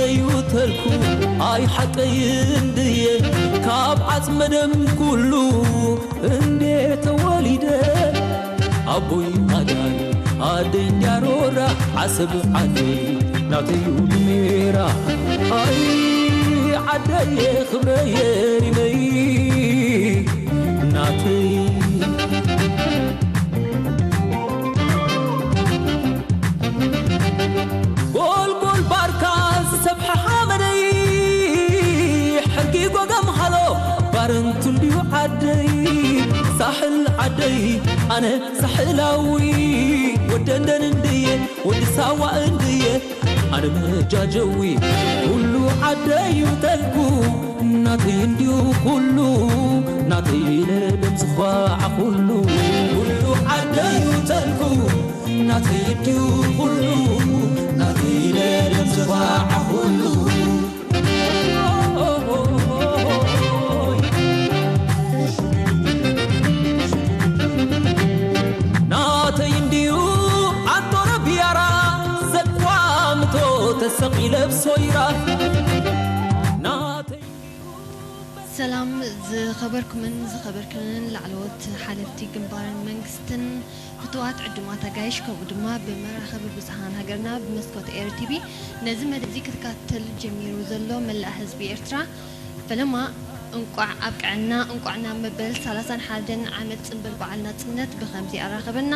እዩ ተልኩ፣ ኣይ ሓቀይ እንድየ፣ ካብ ዓጽመ ደም ኩሉ እንዴ ተወሊደ። ኣቦይ ኣዳል፣ ኣደይ እንድያ ሮራ፣ ዓሰብ ዓደይ ናተዩ ድሜራ። ኣይ ዓደየ ክብረየ ሪመይ ናተይ። ጎልጎል ባርካ ዝሰብሐ ሓመደይ፣ ሕርጊ ጎገም ሃሎ ባረንቱ እንድዩ ዓደይ። ሳሕል ዓደይ ኣነ ሳሕላዊ፣ ወደንደን እንድየ፣ ወዲ ሳዋ እንድየ፣ ኣነ መጃጀዊ። ኩሉ ዓደይ እዩ ተልኩ፣ ናተይ እንድዩ ኩሉ፣ ናተይ ኢለ ደም ዝኳዓ ኩሉ። ኩሉ ዓደይ እዩ ተልኩ፣ ናተይ እንድዩ ኩሉ፣ ናተይ ኢለ ደም ዝኳዓ ኩሉ። ናተይ እንድዩ ኣንቶረ ቢያራ፣ ዘቋምቶ ተሰቒለ ብሶይራ። ናተይ እንድዩ ሰላም ዝኸበርኩምን ዝኸበርክንን ላዕለዎት ሓለፍቲ ግንባርን መንግስትን፣ ፍቱዋት ዕዱማት ኣጋይሽ፣ ከምኡ ድማ ብመራኸቢ ብዙሃን ሃገርና ብመስኮት ኤር ቲ ቪ ነዚ መደብ እዚ ክትካተል ጀሚሩ ዘሎ መላእ ህዝቢ ኤርትራ፣ ፈለማ እንቋዕ ኣብቅዐና፣ እንቋዕ ናብ መበል ሰላሳን ሓደን ዓመት ጽንብል በዓል ናጽነት ብኸምዚ ኣራኸበና።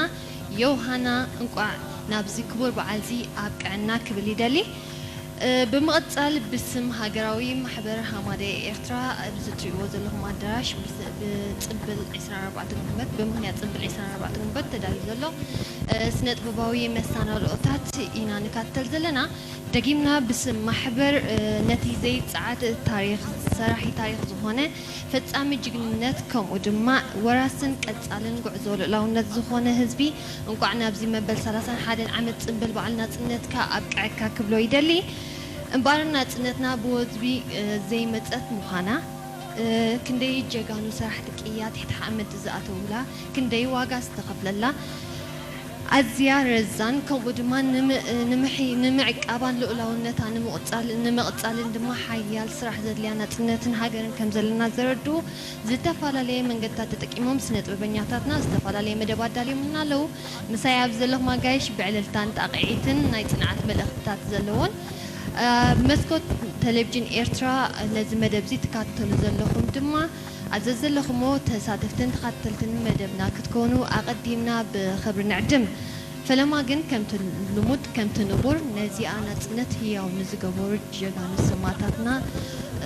ዮሃና እንቋዕ ናብዚ ክቡር በዓል እዚ ኣብቅዐና ክብል ይደሊ። እ፣ ብምቕጻል ብስም ሃገራዊ ማሕበር ሃማደኤ ኤርትራ ኣብዚ እትርእይዎ ዘለኹም ኣዳራሽ ምስ፣ ብጽንብል ዕስራን ኣርባዕተን ግንቦት፣ ብምኽንያት ጽንብል ዕስራን ኣርባዕተን ግንቦት ተዳልዩ ዘሎ፣ እ፣ ስነ-ጥበባዊ መሰናድኦታት ኢና ንካተል ዘለና። ደጊምና ብስም ማሕበር፣ እ፣ ነቲ ዘይጸዓድ ታሪኽ፣ ሰራሒ ታሪኽ ዝኾነ ፈጻሚ ጅግንነት፣ ከምኡ ድማ ወራስን ቀጻልን ጉዕዞ ልኡላውነት ዝኾነ ህዝቢ፣ እንቋዕ ናብዚ መበል ሰላሳን ሓደን ዓመት ጽንብል በዓል ናጽነትካ ኣብቅዐካ ክብሎ ይደሊ። እምበኣር ናጽነትና ብወዝቢ፣ እ፣ ዘይመጸት ምዃና፣ እ፣ ክንደይ ጀጋኑ ሰራሕቲ ቅያ ትሕቲ ሓመድ ዝኣተውላ፣ ክንደይ ዋጋ ዝተኸፍለላ፣ ኣዝያ ረዛን፣ ከምኡ ድማ ንምዕ-፣ ንምሒ-፣ ንምዕቃባን ልኡላውነታ ንምቕጻል-፣ ንምቕጻልን ድማ ሓያል ስራሕ ዘድልያ ናጽነትን ሃገርን ከም ዘለና ዘረድኡ ዝተፈላለየ መንገድታት ተጠቂሞም ስነ ጥበበኛታትና ዝተፈላለየ መደብ ኣዳልዮምልና ኣለዉ። ምሳይ ኣብዚ ዘለኹም ኣጋይሽ ብዕልልታን ጣቕዒትን ናይ ጽንዓት መልእኽትታት ዘለዎን፣ እ፣ መስኮት ቴሌቪዥን ኤርትራ ነዚ መደብ እዚ ትካተሉ ዘለኹም ድማ ኣዘዝ ዘለኹሞ ተሳተፍትን ተኻተልትን መደብና ክትኮኑ ኣቐዲምና ብኽብሪ ንዕድም። ፈለማ ግን ከምቲ ልሙድ፣ ከምቲ ንቡር፣ ነዚኣ ናጽነት ህያው ንዝገበሩ ጀጋኑ ሰማእታትና፣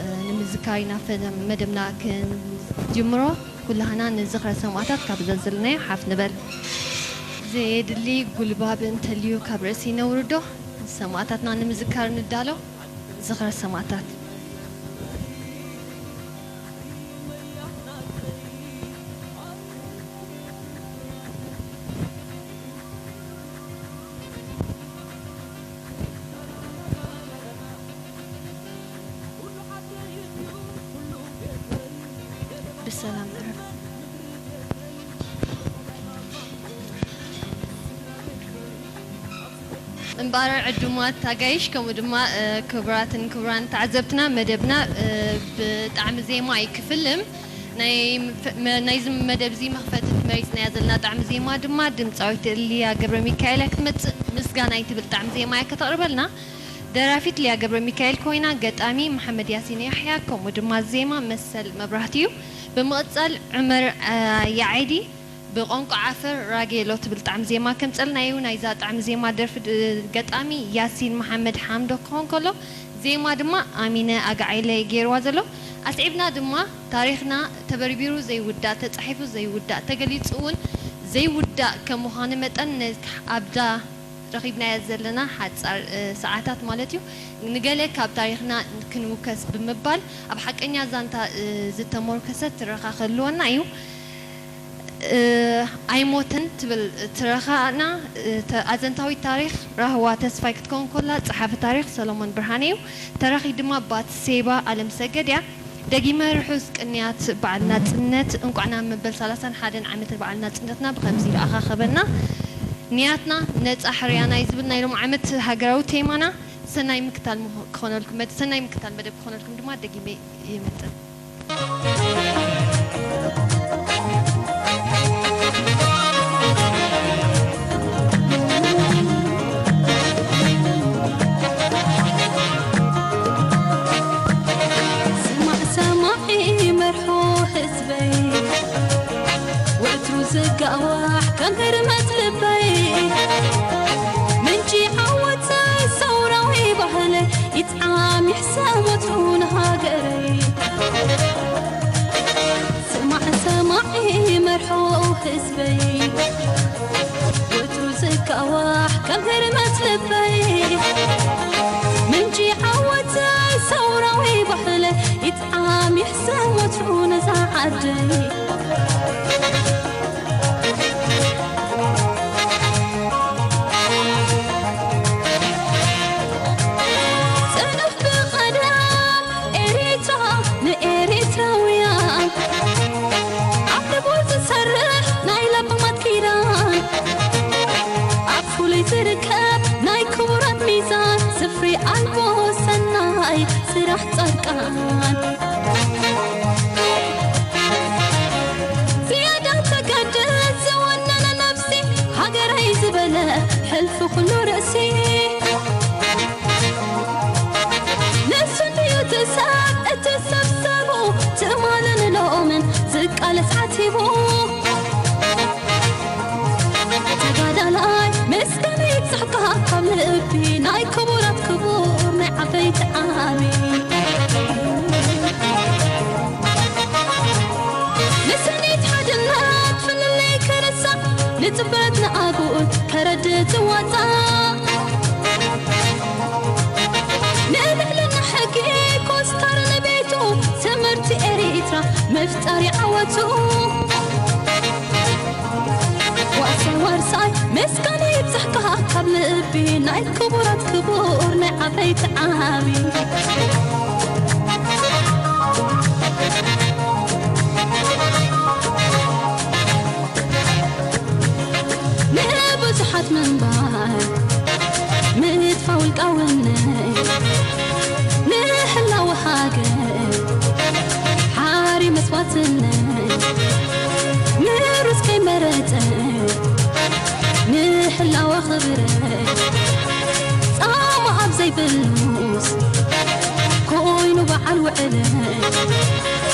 እ፣ ንምዝካር ኢና ፈ-፣ መደብና ክንጅምሮ። ኩላህና ንዝኽረ ሰማእታት ካብ ዘዘለናዮ ሓፍ ንበል። ዘየድሊ ጉልባብ እንተልዩ ካብ ርእሲ ነውርዶ። ሰማእታትና ንምዝካር ንዳሎ። ዝኽረ ሰማእታት። ብሰላም ዕረፍ። እምበኣር ዕዱማት ኣጋይሽ፣ ከምኡ ድማ፣ እ፣ ክቡራትን ክቡራን ተዓዘብትና፣ መደብና፣ እ፣ ብጣዕሚ ዜማ እዩ ክፍልም። ናይ ምፍ-፣ መ-፣ ናይዚ መደብ እዚ መኽፈቲ መሪጽናያ ዘለና ጣዕሚ ዜማ ድማ ድምጻዊት ሊያ ገብረ ሚካኤል እያ ክትመጽእ። ምስጋናይ ትብል ጣዕሚ ዜማ እያ ከተቕርበልና። ደራፊት ሊያ ገብረ ሚካኤል ኮይና፣ ገጣሚ መሓመድ ያሲን ያሕያ፣ ከምኡ ድማ ዜማ መሰል መብራህቲ እዩ። ብምቕጻል ዑመር፣ እ፣ ያዓይዲ ብቋንቋ ዓፈር ራጌሎ ትብል ጣዕሚ ዜማ ከምጸልና እዩ። ናይዛ ጣዕሚ ዜማ ደርፊ ድ-፣ ገጣሚ ያሲን መሓመድ ሓምዶ ክኾን ከሎ፣ ዜማ ድማ ኣሚነ ኣጋዓይለ እዩ ገይርዋ ዘሎ። ኣስዒብና ድማ ታሪኽና ተበርቢሩ ዘይውዳእ፣ ተጻሒፉ ዘይውዳእ፣ ተገሊጹ እውን ዘይውዳእ ከም ምዃኑ መጠን፣ ነ-፣ ኣብዛ ረኺብናያ ዘለና ሓጻር፣ እ፣ ሰዓታት ማለት እዩ፣ ንገለ ካብ ታሪኽና ክንውከስ ብምባል፣ ኣብ ሓቀኛ ዛንታ፣ እ፣ ዝተሞርከሰት ትረኻ ክህልወና እዩ። እ፣ ኣይሞተን ትብል ትረኻና፣ እ፣ ተ-፣ ኣዘንታዊት ታሪኽ ራህዋ ተስፋይ ክትከውን ከላ፣ ጸሓፊ ታሪኽ ሰሎሞን ብርሃነ እዩ። ተራኺት ድማ ባትሴባ ኣለምሰገድ እያ። ደጊመ ርሑስ ቅንያት በዓል ናጽነት፣ እንቋዕ ናብ መበል ሰላሳን ሓደን ዓመት በዓል ናጽነትና ብኸምዚ ኣኻኸበና። ንያትና ነጻ ሕርያ ናይ ዝብል ናይ ሎም ዓመት ሃገራዊ ቴማና፣ ሰናይ ምክታል ምኾ-፣ ክኾነልኩም መድ-፣ ሰናይ ምክታል መደብ ክኾነልኩም ድማ ደጊመ ይምጥን። ስማዕ ሰማዒ መርሖ ህዝበይ፣ ወትሩ ዝጋዋሕ ከም ህርመት ልበይ፣ ምንጪ ዓወተይ ሰውራዊ ባህለይ፣ ይጥዓም ይሕሰብ ወትሩ ንሃገረይ። ስማዕ ሰማዒ መርሖ ህዝበይ፣ ወትሩ ዝጋዋሕ ከም ህርመት ልበይ፣ ምንጪ ዓወተይ ሰውራዊ ባህለይ፣ ይጥዓም ይሕሰብ ወትሩ ነዛ ዓደይ። ጽኑሕ ብቐደም ኤሪትራ ንኤሪትራውያን፣ ኣብ ንቡር ዝሰርሕ ናይ ለባማት ኪዳን፣ ኣብ ፍሉይ ዝርከብ ናይ ክቡራት ሚዛን፣ ስፍሪ ኣልቦ ሰናይ ስራሕ ጻድቃን። ዝያዳ ተጋድል ዝወነነ ነፍሲ፣ ሃገረይ ዝበለ ሕልፊ ኩሉ ርእሲ። ንሱ ድዩ እቲ ሰብ፣ እቲ ሰብ ሰቡ፣ ትማልን ሎምን ዝቃለስ ዓቲቡ። ተጋዳላይ ምስጋና ይብዛሕካ ካብ ልቢ፣ ናይ ክቡራት ክቡር፣ ናይ ዓበይቲ ዓቢ። ንስኒት ሓድነት ፍልልይ ክርሳዕ፣ ንጽበት ንኣጉል ከረድእ ዝዋጻእ፣ ንልዕልና ሕጊ ኮስታር ንቤቱ፣ ትምህርቲ ኤሪትራ ምፍጣር ይዓወቱ። ዋርሳይ ዋርሳይ ምስጋና ይብዛሕካ ካብ ልቢ፣ ናይ ክቡራት ክቡር፣ ናይ ዓበይቲ ዓቢ። ንብዙሓት ምንባር ምጥፋ ውልቃውነት፣ ንህላወ ሃገር ሓሪ መስዋዕትነት፣ ምሩጽ ከይመረጸ ንህላወ ክብረት፣ ጻማ ኣብ ዘይብሉስ ኮይኑ በዓል ውዕለት፣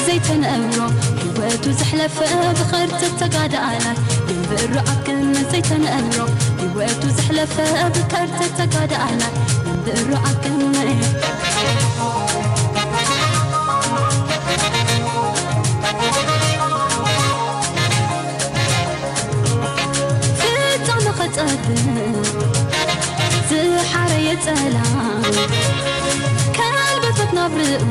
ዘይተነብሮ ህይወቱ ዘሕለፈ ብኸርተት ተጋዳላይ፣ ድንብሩ ኣብ ገነት ዘይተነብሮ ህይወቱ ዘሕለፈ ብኸርተት ተጋዳላይ፣ ድንብሩ ኣብ ገነት። ፍጻመ ኸጸብብ ዝሓረየ ጸላም፣ ከልበቶት ናብርኡ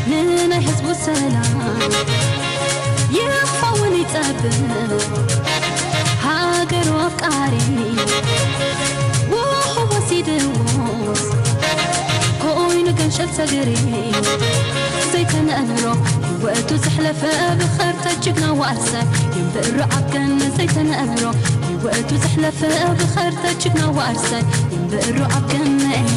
ንናይ ህዝቡ ሰላም፣ ይኽፋውን ይጸብብ ሃገሩ ኣፍቃሪ፣ ውህቦ ሲድዎስ ኮይኑ ገንሸል ሰግሪ፣ ዘይተነብሮ ህይወቱ ዘሕለፈ ብኸርተት ጅግና ዋርሳይ፣ ይንብሩ ኣብ ገነት ዘይተነብሮ ህይወቱ ዘሕለፈ ብኸርተት ጅግና ዋርሳይ፣ ይንብሩ ኣብ ገነት።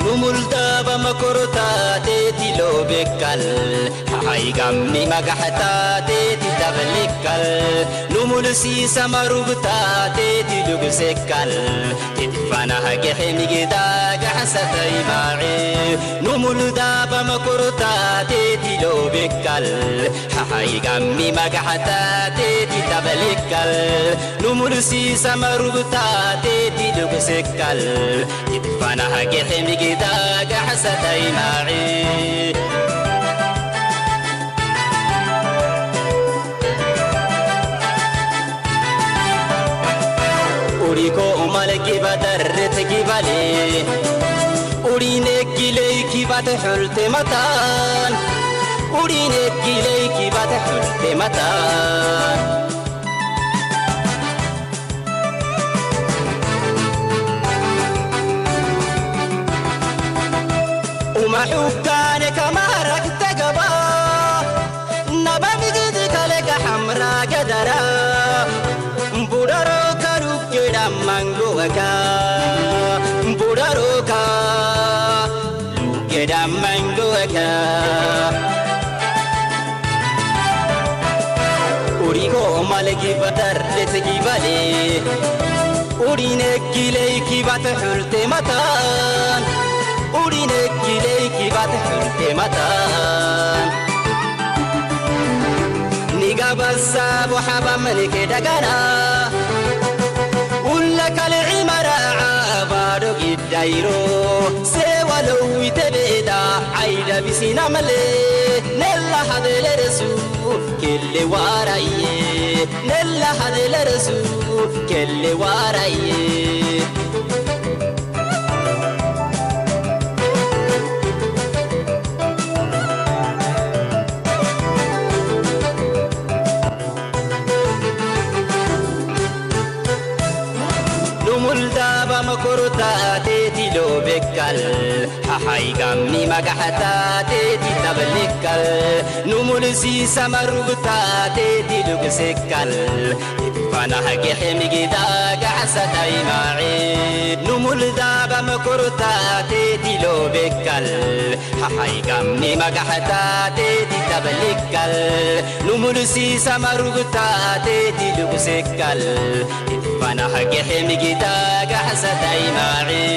ኑሙልዳባ መኮሮታ ቴቲሎ ቤካል ሓሓይ ጋሚ ማጋሕታ ቴቲ ታበሊካል ኑሙልሲ ሰማሩብታ ቴቲ ዱግሴካል ፋና ሃጌ ኼሚጌዳ ጋሕሰተይ ማዒ ኑሙሉዳ ባመኮሮታ ቴቲ ሎቤካል ሓሓይ ጋሚ ማጋሓታ ቴቲ ታበሌካል ኑሙሉሲ ሰመሩብታ ቴቲ ዱጉሴካል ይጥፋና ሃጌ ኼሚጌዳ ጋሕሰተይ ማዒ ኡሪኮ ኡማለ ጊባ ደርት ጊባሌ Urinek giley kibat hulte matan. Urinek giley kibat hulte matan. Uma hukane kamarak tagaba. Naba migidi kale ka hamra gadara. Budaro karu geda mango aka. Budaro ka geda mango aka. Uriko malegi badar letegi bale. Urinek giley kibat hulte matan. Urinek giley kibat hulte matan. Niga basa bo haba meleke dagana. Ulla kale imara abado gidayro. Sewa lo wite beda aida bisina male. Nella hadele resu kelle waraye. Nella hadele resu kelle waraye. Numul daba makorta teti lo bekal. Hahai gamni magahata teti tablikal. Numul si samarugta teti lugsekal. Fana hage hemigida gahsa daima'i. Numul daba makorta teti lo bekal. Hahai gamni magahata teti tablikal. Numul si samarugta teti lugsekal. Fana hage hemigida gahsa daima'i.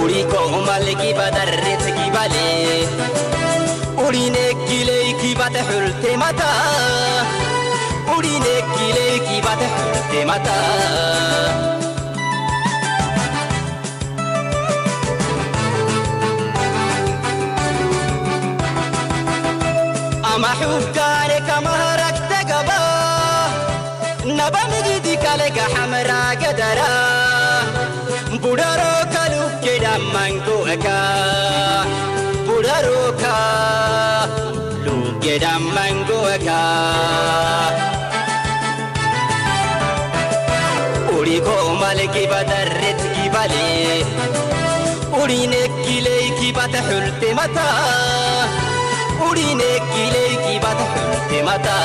Uriko malegi badarret gibale. Urinek giley kibat hulte mata. Urinek giley kibat hulte mata. Ama hukane kamarak tagaba. Naba migidi kale ka hamra gadara. Budaro kalu geda mango aka. Budaro ka. Lugeda mango aka. Uriko maleki badarret gibale. Urinek giley kibat hulte mata. Urinek giley kibat hulte mata.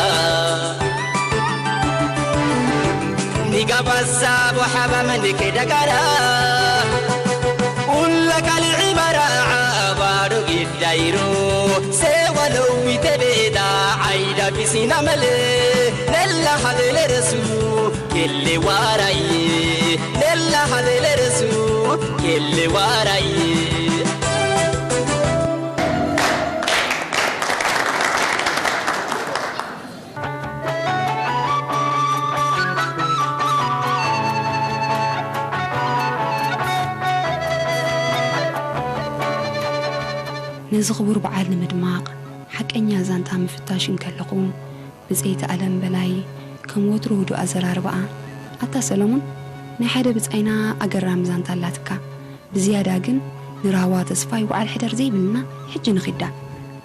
Niga basa bo haba menike dagara. Ulla kali imara abado gidayro. Sewa lo wite beda aida bisina male. Nella hadele resu kelle waraye. Nella hadele resu kelle waraye. ነዚ ክቡር በዓል ንምድማቕ ሓቀኛ ዛንታ ምፍታሽ እንከለኹ፣ ብጸይቲ ኣለም በላይ ከም ወትሩ ህዱእ ኣዘራርባኣ፣ ኣታ ሰለሙን፣ ናይ ሓደ ብጻይና ኣገራሚ ዛንታ ኣላትካ። ብዝያዳ ግን ንራህዋ ተስፋይ ውዓል ሕደር ዘይብልና ሕጂ ንኺዳ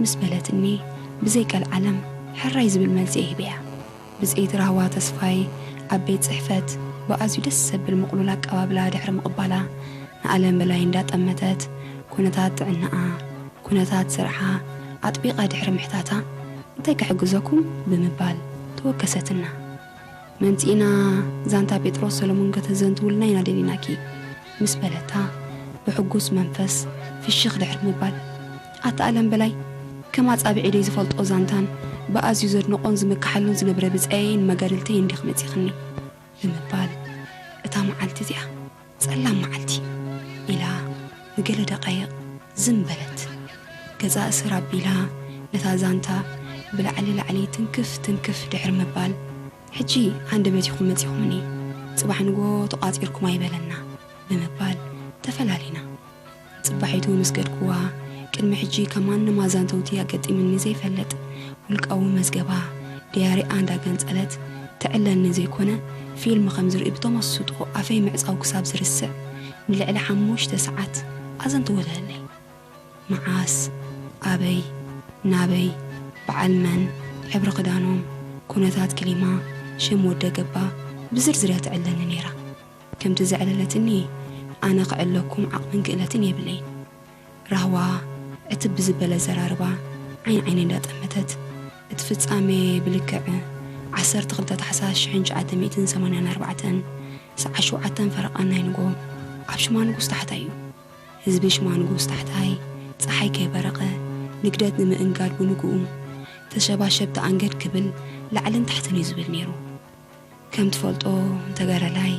ምስ በለትኒ፣ ብዘይ ቀልዓለም ሕራይ ዝብል መልሲ እየ ሂበያ። ብጽይቲ ራህዋ ተስፋይ ኣብ ቤት ጽሕፈት ብኣዝዩ ደስ ዘብል ምቕሉል ኣቀባብላ ድሕሪ ምቕባላ፣ ንኣለም በላይ እንዳጠመተት ኩነታት ጥዕናኣ፣ ኩነታት ስርሓ ኣጥቢቓ ድሕሪ ምሕታታ፣ "እንታይ ክሕግዘኩም?" ብምባል ተወከሰትና። መምጺእና ዛንታ ጴጥሮስ ሰሎሞን ከተዘንትውልና ኢና ደሊናኪ፣ ምስ በለታ፣ ብሕጉስ መንፈስ ፍሽኽ ድሕሪ ምባል፣ ኣታ ኣለም በላይ፣ ከም ኣጻብዕ ኢደይ ዝፈልጦ ዛንታን ብኣዝዩ ዘድንቖን ዝምክሓሉን ዝነብረ ብጻየይን መጋድልተይን ዲኺ መጺኽኒ? ብምባል፣ እታ መዓልቲ እዚኣ ጸላም መዓልቲ ኢላ ንገለ ደቃይቕ ዝም በለት። ገጻ እስር ኣቢላ ነታ ዛንታ ብላዕሊ ላዕሊ ትንክፍ ትንክፍ ድሕሪ ምባል፣ "ሕጂ ሃንደበት ኢኹም መጺኹምኒ፣ ጽባሕ ንግሆ ተቋጺርኩም ኣይበለና" ብምባል ተፈላሊና። ጽባሒቱ ምስ ከድኩዋ፣ ቅድሚ ሕጂ ካብ ማንም ኣዛንተውቲ ኣገጢምኒ ዘይፈልጥ ውልቃዊ መዝገባ ድያሪኣ እንዳገንጸለት ትዕለኒ ዘይኮነ፣ ፊልም ከም ዝርኢ ብተመስጦ ኣፈይ ምዕጻው ክሳብ ዝርስዕ ንልዕሊ ሓሙሽተ ሰዓት ኣዘንትወለለይ። መዓስ፣ ኣበይ፣ ናበይ፣ በዓል መን፣ ሕብሪ ክዳኖም፣ ኩነታት ክሊማ፣ ሽም ወደ ገባ ብዝርዝር እያ ትዕለኒ ነይራ። ከምቲ ዘዕለለትኒ ኣነ ክዕለኩም ዓቕምን ክእለትን የብለይን። ራህዋ ዕትብ ብዝበለ ዘራርባ ዓይን ዓይን እንዳጠመተት፣ እቲ ፍጻሜ ብልክዕ ዓሰርተ ክልተ ታሕሳስ ሽሕን ትሽዓተ ሚእትን ሰማንያን ኣርባዕተን ሰዓት ሸውዓተን ፈረቓን ናይ ንጎ ኣብ ሽማ ንጉስ ታሕታይ እዩ። ህዝቢ ሽማ ንጉስ ታሕታይ ጸሓይ ከይበረቐ ንግደት ንምእንጋድ ብንግኡ ተሸባሸብ ተኣንገድ ክብል ላዕልን ታሕትን እዩ ዝብል ነይሩ። ከም ትፈልጦ ተጋዳላይ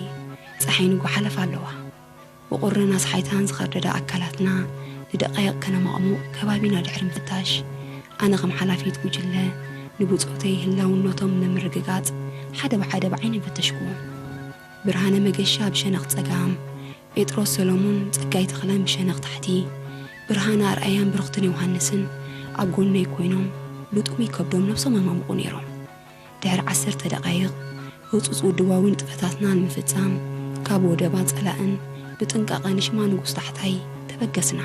ጸሓይ ንጎ ሓለፋ ኣለዋ። ብቑርን ኣስሓይታን ዝኸርደዳ ኣካላትና ንደቃይቕ ከነማቕሙቕ ከባቢና ድሕሪ ምፍታሽ፣ ኣነ ከም ሓላፊት ጉጅለ ንብጾተይ ህላውነቶም ንምርግጋጽ ሓደ ብሓደ ብዓይኒ ፈተሽኩዎም። ብርሃነ መገሻ ብሸነኽ ጸጋም፣ ጴጥሮስ ሰሎሞን ጸጋይ ተኽለን ብሸነኽ ታሕቲ፣ ብርሃነ ኣርኣያን ብሩኽትን ዮሃንስን ኣብ ጎነይ ኮይኖም ብጥሙይ ከብዶም ነብሶም የማምቑ ነይሮም። ድሕሪ ዓሰርተ ደቓይቕ ህጹጽ ውድባዊ ንጥፈታትና ንምፍጻም ካብ ወደባ ጸላእን ብጥንቃቐ ንሽማ ንጉስ ታሕታይ ተበገስና።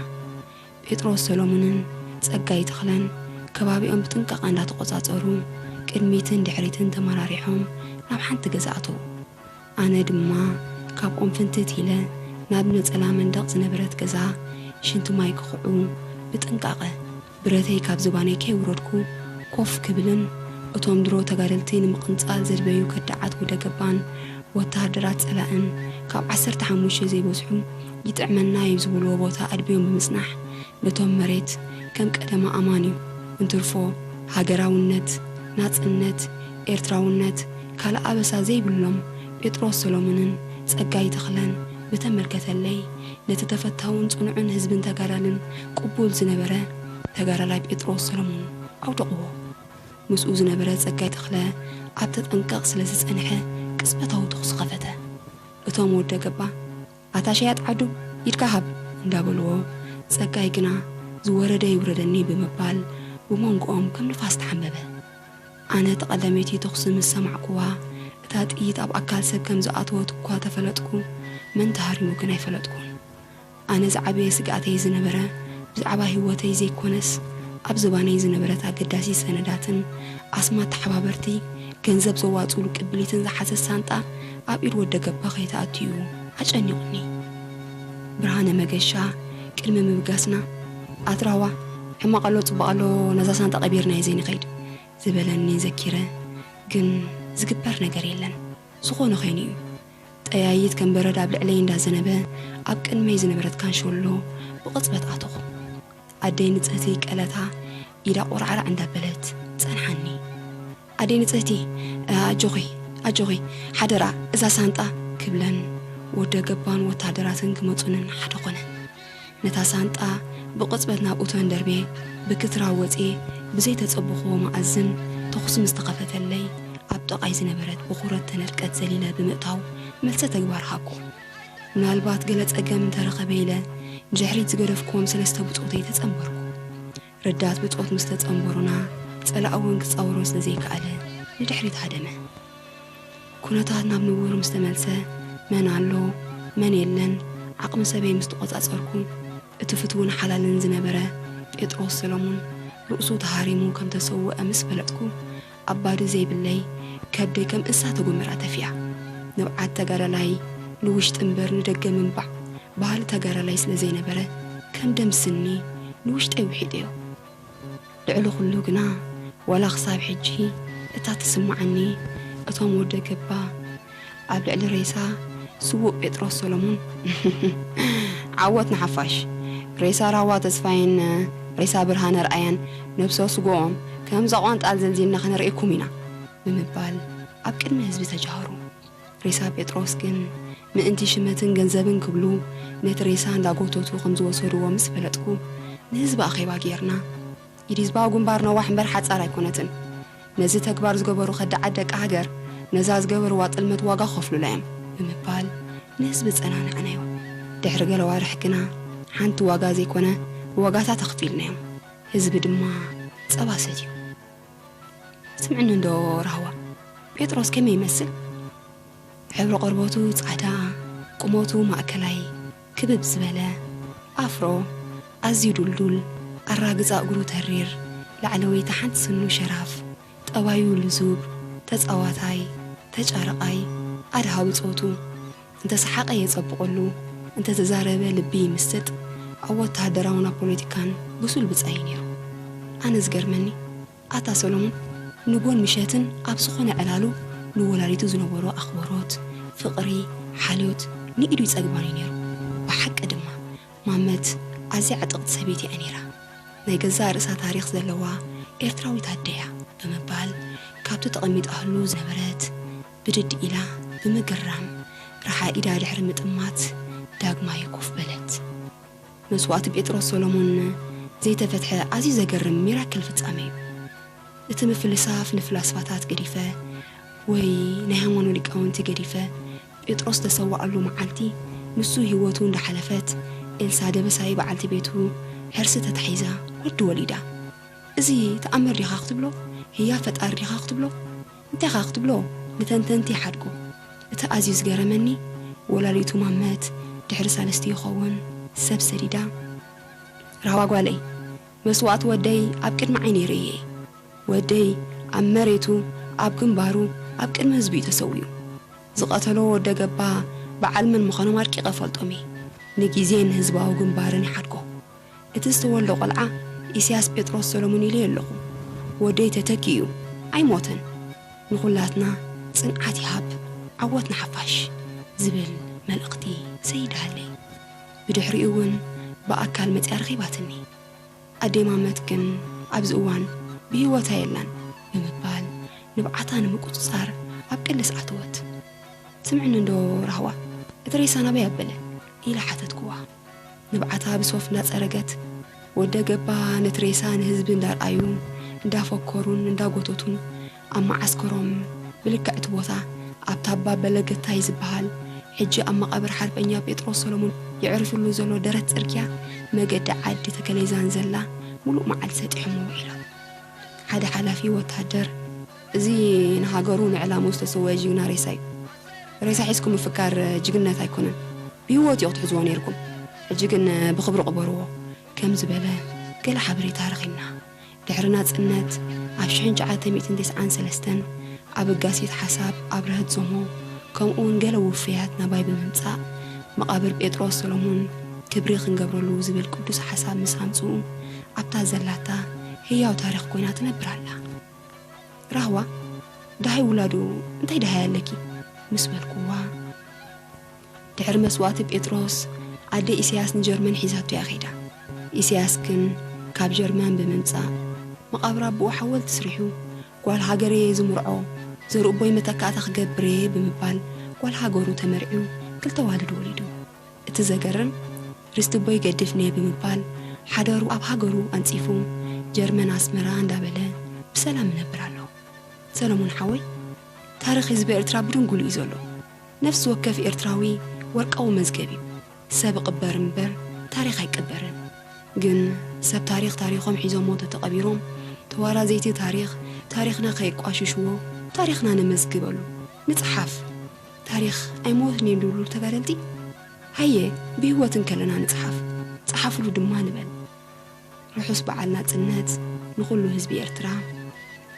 ጴጥሮስ ሰሎሞንን ጸጋይ ተኽለን ከባቢኦም ብጥንቃቐ እንዳተቖጻጸሩ ቅድሚትን ድሕሪትን ተመራሪሖም ናብ ሓንቲ ገዛ ኣተዉ። ኣነ ድማ ካብኦም ፍንትት ኢለ ናብ ነጸላ መንደቕ ዝነበረት ገዛ ሽንቲ ማይ ክኹዑ ብጥንቃቐ ብረተይ ካብ ዝባነይ ከይውረድኩ ኮፍ ክብልን እቶም ድሮ ተጋደልቲ ንምቕንጻል ዘድበዩ ከዳዓት ወደ ገባን ወተሃደራት ጸላእን ካብ ዓሰርተ ሓሙሽተ ዘይበዝሑ ይጥዕመና እዩ ዝብልዎ ቦታ ኣድብዮም ብምጽናሕ ነቶም መሬት ከም ቀደማ ኣማን እዩ እንትርፎ ሃገራውነት፣ ናጽነት፣ ኤርትራውነት ካልእ ኣበሳ ዘይብሎም ጴጥሮስ ሰሎሞንን ጸጋይ ተኽለን ብተመልከተለይ ነቲ ተፈታውን ጽኑዕን ህዝብን ተጋዳልን ቅቡል ዝነበረ ተጋዳላይ ጴጥሮስ ሰሎሞን ኣውደቕዎ። ምስኡ ዝነበረ ጸጋይ ተኽለ ኣብ ተጠንቀቕ ስለ ዝጸንሐ ቅጽበታዊ ተኹሲ ከፈተ። እቶም ወደ ገባ ኣታ ሸያጥ ዓዱ ኢድካ ሃብ እንዳበልዎ ጸጋይ ግና ዝወረደ ይውረደኒ ብምባል ብመንጎኦም ከም ንፋስ ተሓንበበ። ኣነ እቲ ቀዳመይቲ ተኹሲ ምስ ሰማዕኩዋ እታ ጥይት ኣብ ኣካል ሰብ ከም ዝኣተወት እኳ ተፈለጥኩ፣ መን ተሃሪሙ ግን ኣይፈለጥኩን። ኣነ ዝዓበየ ስግኣተይ ዝነበረ ብዛዕባ ህይወተይ ዘይኮነስ ኣብ ዝባነይ ዝነበረት ኣገዳሲ ሰነዳትን ኣስማት ተሓባበርቲ ገንዘብ ዘዋፅሉ ቅብሊትን ዝሓዘት ሳንጣ ኣብ ኢድ ወደ ገባ ከይተኣትዩ ኣጨኒቑኒ። ብርሃነ መገሻ ቅድሚ ምብጋስና ኣትራዋ ሕማቕ ኣሎ ፅቡቕ ኣሎ ነዛ ሳንጣ ቀቢርና እዩ ዘይንኸይድ ዝበለኒ ዘኪረ ግን ዝግበር ነገር የለን። ዝኾነ ኸይኑ እዩ። ጠያይት ከም በረድ ኣብ ልዕለይ እንዳዘነበ ኣብ ቅድመይ ዝነበረት ካንሸሎ ብቕጽበት ኣተኹ። ኣደይ ንጽህቲ ቀለታ ኢዳ ቆርዓራዕ እንዳበለት ጸንሓኒ። ኣደይ ንጽህቲ ኣጆኺ ኣጆኺ ሓደራ እዛ ሳንጣ ክብለን ወደ ገባን ወታደራትን ክመጹንን ሓደ ኾነን። ነታ ሳንጣ ብቕጽበት ናብ እቶን ደርቤ ብክትራ ወጽኤ ብዘይተጸበኽዎ መኣዝን ተኹሲ ምስ ተኸፈተለይ ኣብ ጥቓይ ዝነበረት ብኹረት ተነድቀት ዘሊለ ብምእታው መልሰ ተግባር ሃብኩ። ምናልባት ገለ ጸገም እንተረኸበ ኢለ ንድሕሪት ዝገደፍክዎም ሰለስተ ብጾተይ ተጸንበርኩ። ረዳት ብጾት ምስ ተጸንበሩና ጸላእ እውን ክጻወሮ ስለ ዘይከኣለ ንድሕሪት ሃደመ። ኩነታት ናብ ንቡር ምስ ተመልሰ መን ኣሎ መን የለን ዓቕሚ ሰበይ ምስ ተቖጻጸርኩ እቲ ፍትውን ሓላልን ዝነበረ ጴጥሮስ ሰሎሞን ርእሱ ተሃሪሙ ከም ተሰውአ ምስ ፈለጥኩ ኣባዲ ዘይብለይ ከብደይ ከም እንስሳ ተጎመራ ተፊኣ። ንብዓት ተጋዳላይ ንውሽጢ እምበር ንደገ ምንባዕ ባህሊ ተጋዳላይ ስለ ዘይነበረ ከም ደም ስኒ ንውሽጠይ ውሒጠዮ። ልዕሊ ኩሉ ግና ዋላ ክሳብ ሕጂ እታ ትስምዓኒ እቶም ወደ ገባ ኣብ ልዕሊ ሬሳ ስዉእ ጴጥሮስ ሰሎሞን ዓወት ንሓፋሽ ሬሳ ራዋ ተስፋይን ሬሳ ብርሃነ ርኣያን ነብሰ ስጎኦም ከም ዛቋንጣል ዘልዚልና ከነርእየኩም ኢና ብምባል ኣብ ቅድሚ ህዝቢ ተጃህሩ። ሬሳ ጴጥሮስ ግን ምእንቲ ሽመትን ገንዘብን ክብሉ ነቲ ሬሳ እንዳጎተቱ ከም ዝወሰድዎ ምስ ፈለጥኩ ንህዝቢ ኣኼባ ጌርና። ኢድ ህዝባዊ ግንባር ነዋሕ እምበር ሓጻር ኣይኮነትን። ነዚ ተግባር ዝገበሩ ከዳዓት ደቂ ሃገር ነዛ ዝገበርዋ ጥልመት ዋጋ ክኸፍሉላ እዮም ብምባል ንህዝቢ ጸናናዕናዮ። ድሕሪ ገለ ዋርሕ ግና ሓንቲ ዋጋ ዘይኮነ ዋጋታት ኣኽፊልናዮም። ህዝቢ ድማ ጸባ ሰትዩ። ስምዕኒ እንዶ ራህዋ፣ ጴጥሮስ ከመይ ይመስል? ሕብሪ ቆርበቱ ጻዕዳ፣ ቁመቱ ማእከላይ፣ ክብብ ዝበለ፣ ኣፍሮ፣ ኣዝዩ ዱልዱል፣ ኣራግጻ እግሩ ተሪር፣ ላዕለወይቲ ሓንቲ ስኑ ሸራፍ፣ ጠባዩ ልዙብ፣ ተጻዋታይ፣ ተጫረቓይ፣ ኣድሃ ብጾቱ፣ እንተ ሰሓቐ የጸብቐሉ፣ እንተ ተዛረበ ልቢ ይምስጥ፣ ኣብ ወተሃደራውን ኣብ ፖለቲካን ብሱል ብጻይ እዩ ነይሩ። ኣነ ዝገርመኒ፣ ኣታ ሰሎሞን ንጎን ምሸትን ኣብ ዝኾነ ዕላሉ ንወላዲቱ ዝነበሮ ኣኽብሮት፣ ፍቕሪ፣ ሓልዮት ንኢዱ ይጸግባን እዩ ነይሩ። ብሓቂ ድማ ማመት ኣዝያ ዕጥቕቲ ሰበይቲ እያ ነይራ። ናይ ገዛእ ርእሳ ታሪኽ ዘለዋ ኤርትራዊት ኣደ እያ ብምባል ካብቲ ተቐሚጣሉ ዝነበረት ብድድ ኢላ ብምግራም ርሓ ኢዳ ድሕሪ ምጥማት ዳግማይ ኮፍ በለት። መስዋእቲ ጴጥሮስ ሰሎሞን ዘይተፈትሐ ኣዝዩ ዘገርም ሚራክል ፍጻመ እዩ። እቲ ምፍልሳፍ ንፍላስፋታት ገዲፈ ወይ ናይ ሃይማኖት ሊቃውንቲ ገዲፈ ጴጥሮስ ዝተሰዋኣሉ መዓልቲ ንሱ ህይወቱ እንዳሓለፈት ኤልሳ ደበሳይ በዓልቲ ቤቱ ሕርሲ ተታሒዛ ወዲ ወሊዳ። እዚ ተኣምር ዲኻ ክትብሎ? ህያ ፈጣሪ ዲኻ ክትብሎ? እንታይ ኢኻ ክትብሎ? ንተንተንቲ ይሓድጎ። እቲ ኣዝዩ ዝገረመኒ ወላዲቱ ማመት ድሕሪ ሳልስቲ ይኸውን ሰብ ሰዲዳ፣ ራህዋ ጓለይ፣ መስዋእቲ ወደይ ኣብ ቅድሚ ዓይነይ ርእየ። ወደይ ኣብ መሬቱ፣ ኣብ ግንባሩ፣ ኣብ ቅድሚ ህዝቢ እዩ ተሰዊኡ። ዝቐተሎ ወደ ገባ በዓል መን ምዃኖም ኣድቂቐ ፈልጦም እየ። ንግዜን ህዝባዊ ግንባርን ይሓድጎ። እቲ ዝተወልደ ቆልዓ ኢሳያስ ጴጥሮስ ሰሎሞን ኢለዮ ኣለኹ። ወደይ ተተኪኡ እዩ፣ ኣይሞተን። ንኹላትና ጽንዓት ይሃብ፣ ዓወት ንሓፋሽ ዝብል መልእኽቲ ሰይዳለይ። ብድሕሪኡ እውን ብኣካል መጺኣ ረኺባትኒ። ኣደይ ማመት ግን ኣብዚ እዋን ብህይወታ የላን ብምባል ንብዓታ ንምቁጽጻር ኣብ ቅልስ ኣተወት። ስምዕኒ እንዶ ራህዋ፣ እቲ ሬሳ ናበይ ኣበለ? ኢላ ሓተትክዋ። ንብዓታ ብሶፍ እንዳጸረገት፣ ወደ ገባ ነቲ ሬሳ ንህዝቢ እንዳርኣዩ፣ እንዳፈከሩን እንዳጎተቱን ኣብ መዓስከሮም ብልክዕ እቲ ቦታ ኣብታ ኣባ በለገታይ ዝበሃል ሕጂ ኣብ መቓብር ሓርበኛ ጴጥሮስ ሰሎሞን የዕርፍሉ ዘሎ ደረት ጽርግያ መገዲ ዓዲ ተከሌዛን ዘላ ምሉእ መዓልቲ ሰጢሖሞ ውዒሎም። ሓደ ሓላፊ ወታደር፣ "እዚ ንሃገሩ ንዕላምኡ ዝተሰወአ ጅግና ሬሳ እዩ። ሬሳ ሒዝኩም ምፍካር ጅግነት ኣይኮነን። ብህይወት እዩ ክትሕዝዎ ነይርኩም። ሕጂ ግን ብኽብሪ ቅበርዎ" ከም ዝበለ ገለ ሓበሬታ ረኺብና። ድሕሪ ናጽነት ኣብ ሽሕን ትሽዓተ ሚእትን ተስዓን ሰለስተን ኣበጋሲት ሓሳብ ኣብርሀት ዞሞ ከምኡ እውን ገለ ውፍያት ናባይ ብምምጻእ መቓብር ጴጥሮስ ሰሎሞን ክብሪ ክንገብረሉ ዝብል ቅዱስ ሓሳብ ምስ ኣምጽኡ ኣብታ ዘላታ ህያው ታሪኽ ኮይና ትነብር ኣላ። ራህዋ፣ "ደሃይ ውላዱ እንታይ ደሃይ ኣለኪ?" ምስ በልኩዋ፣ ድሕሪ መስዋእቲ ጴጥሮስ ኣደ ኢሳያስ ንጀርመን ሒዛቶ እያ ከይዳ። ኢሳያስ ግን ካብ ጀርመን ብምምጻእ መቓብር ኣቦኡ ሓወልቲ ስሪሑ፣ "ጓል ሃገረየ ዝምርዖ ዘርእቦይ መተካእታ ክገብር እየ" ብምባል ጓል ሃገሩ ተመርዕዩ ክልተ ዋልድ ወሊዱ። እቲ ዘገርም፣ "ርስቲ ኣቦይ ገድፍኒ እየ" ብምባል ሓደሩ ኣብ ሃገሩ ኣንጺፉ ጀርመን ኣስመራ እንዳበለ ብሰላም ይነብር ኣሎ። ሰለሞን ሓወይ፣ ታሪኽ ህዝቢ ኤርትራ ብድንጉሉ እዩ ዘሎ። ነፍሲ ወከፍ ኤርትራዊ ወርቃዊ መዝገብ እዩ። ሰብ ይቕበር እምበር ታሪኽ ኣይቅበርን። ግን ሰብ ታሪኽ ታሪኾም ሒዞሞ ተተቐቢሮም፣ ተዋራዘይቲ ታሪኽ ታሪኽና ከየቋሽሽዎ፣ ታሪኽና ነመዝግበሉ፣ ንጽሓፍ። ታሪኽ ኣይሞትን እየ ዝብሉ ተጋደልቲ፣ ሃየ ብህይወት እንከለና ንጽሓፍ፣ ጸሓፍሉ ድማ ንበል። ርሑስ በዓል ናጽነት ንኹሉ ህዝቢ ኤርትራ።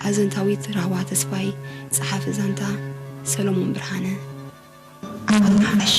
ኣዘንታዊት ራህዋ ተስፋይ፣ ጸሓፊ ዛንታ ሰሎሞን ብርሃነ። ዓወት ንሓፋሽ።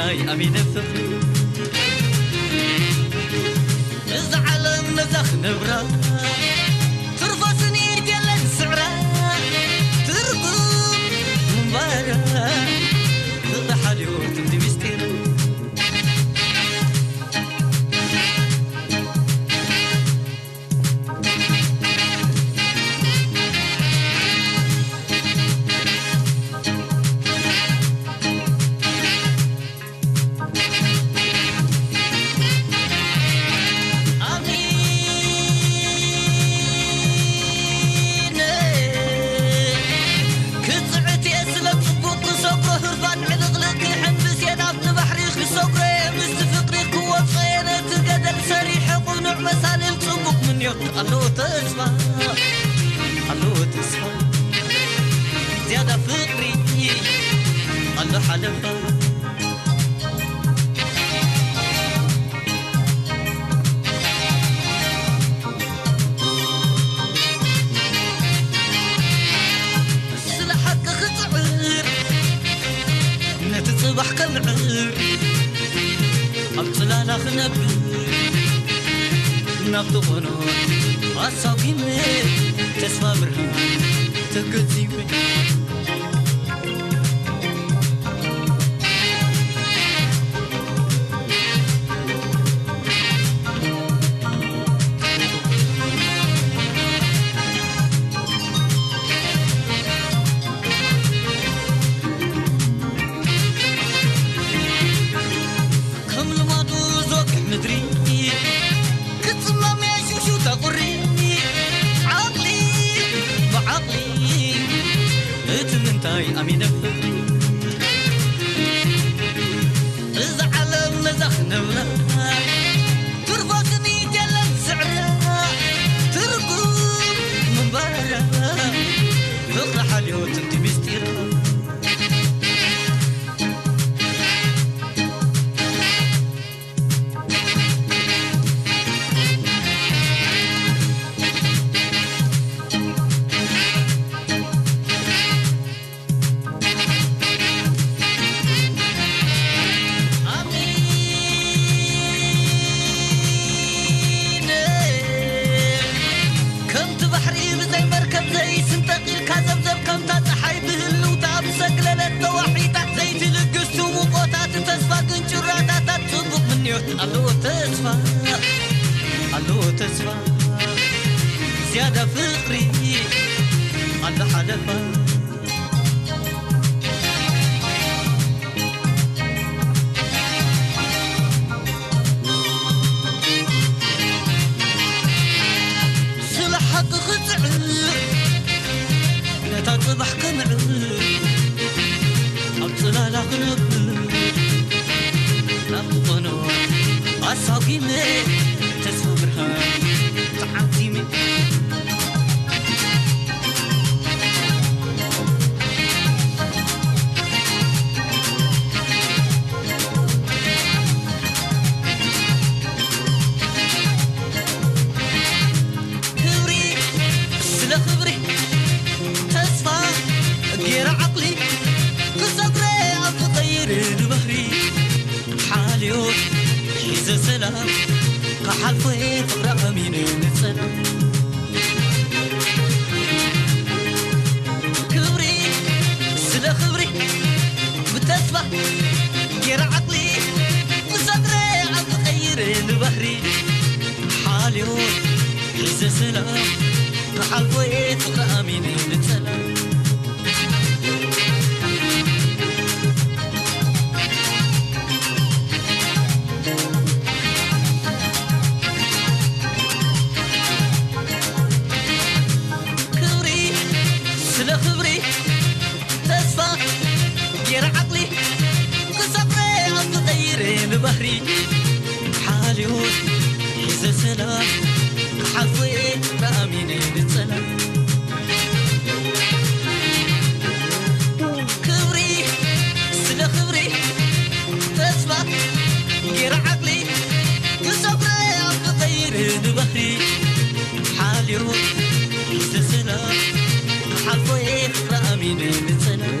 ኣይ ኣሚነ ፍቕሪ እዛ ዓለም ነዛ ክነብራ ትርፎ ስኒት የለን ስዕራ ትርጉም ምንባራ ፍቕሪ ሓልዮት እንዲ ምስጢር ክጽዕት እየ ስለ ጽቡቕ ክሰግሮ ህርፋን ዕልቕልቕ ክሕንብስ እየ ናብቲ ባሕሪ ክሰግሮ እየ ምስቲ ፍቕሪ ክወጾ እየ ነቲ ገደል ሰሪሐ ቁኑዕ መሳልል ጽቡቕ ምንዮት ኣለዎ ተስፋ ኣለዎ ተስፋ ዝያዳ ፍቕሪ ኣሎ ሓለፋ ስለ ሓቂ ክጽዕር ነቲ ጽባሕ ከምዕር ኣብ ጽላላ ክነብር ናብቲ ቆኖ ኣሳጒመ ተስፋ ብርሃን ተገዚመ ከም ልማዱ ዝወቅዕ ምድሪ ክጽመም የሽውሽውታ ቁሪ ዓቕሊ ብዓቕሊ እቲ ምንታይ ኣሚነ ፍቕሪ እዛ ዓለም ነዛ ክነብራ ትርፎ ስኒት የለን ስዕራ ትርጉም ምንባራ ፍቕሪ ሓልዮት እቲ ምስጢራ ከምቲ ባሕሪ ብዘይ መርከብ ዘይስንጠቕ ኢልካ ዘብዘብ ከምታ ፀሓይ ብህልውታ ብሰግለለት ተዋሒጣ ዘይትልግስ ትውቆታት ተስፋ ግን ጭራታታት ጽቡቕ ምንዮት ኣለዎ ተስፋ ኣለዎ ተስፋ ዝያዳ ፍቕሪ ኣለ ሓለፋ ስለ ሓቂ ክጽዕር ነታ ጽባሕ ከምዕር ኣብ ጽላላ ክነብር ናብ ዝኾኖ ኣሳጒመ ተስፋ ብርሃን ተዓዚመ ክብሪ ስለ ክብሪ ተስፋ ገይረ ዓቕሊ ክሰግረ ኣብ ዝቐይር ንባህሪ ሓልዮት ሒዘ ሰላም ክሓልፎ ፍቕሪ ኣሚነ ንጸላም ክብሪ ስለ ክብሪ ብተስፋ ገይረ ዓቕሊ ብሰግረ ኣብ ዝቐይር ንባህሪ ሓልዮት ሒዘ ሰላም ክሓልፎ ፍቕሪ ኣሚነ ንጸላም ክብሪ ስለ ክብሪ ተስፋ ገይረ ዓቕሊ ክሰፍረ ኣብ ዝቐይረ ንባህሪ ሓልዮት ሒዘ ሰላም ክሓልፎ እየ ተኣሚነ ንጸላም ክብሪ ስለ ክብሪ ተስፋ ገይረ ዓቕሊ ክሰፍረ ኣብ ዝቐይር ንባህሪ ሓልዮት ሒዘ ሰላም ክሓልፎ እየ ፍቕሪ ኣሚነ ንጸላም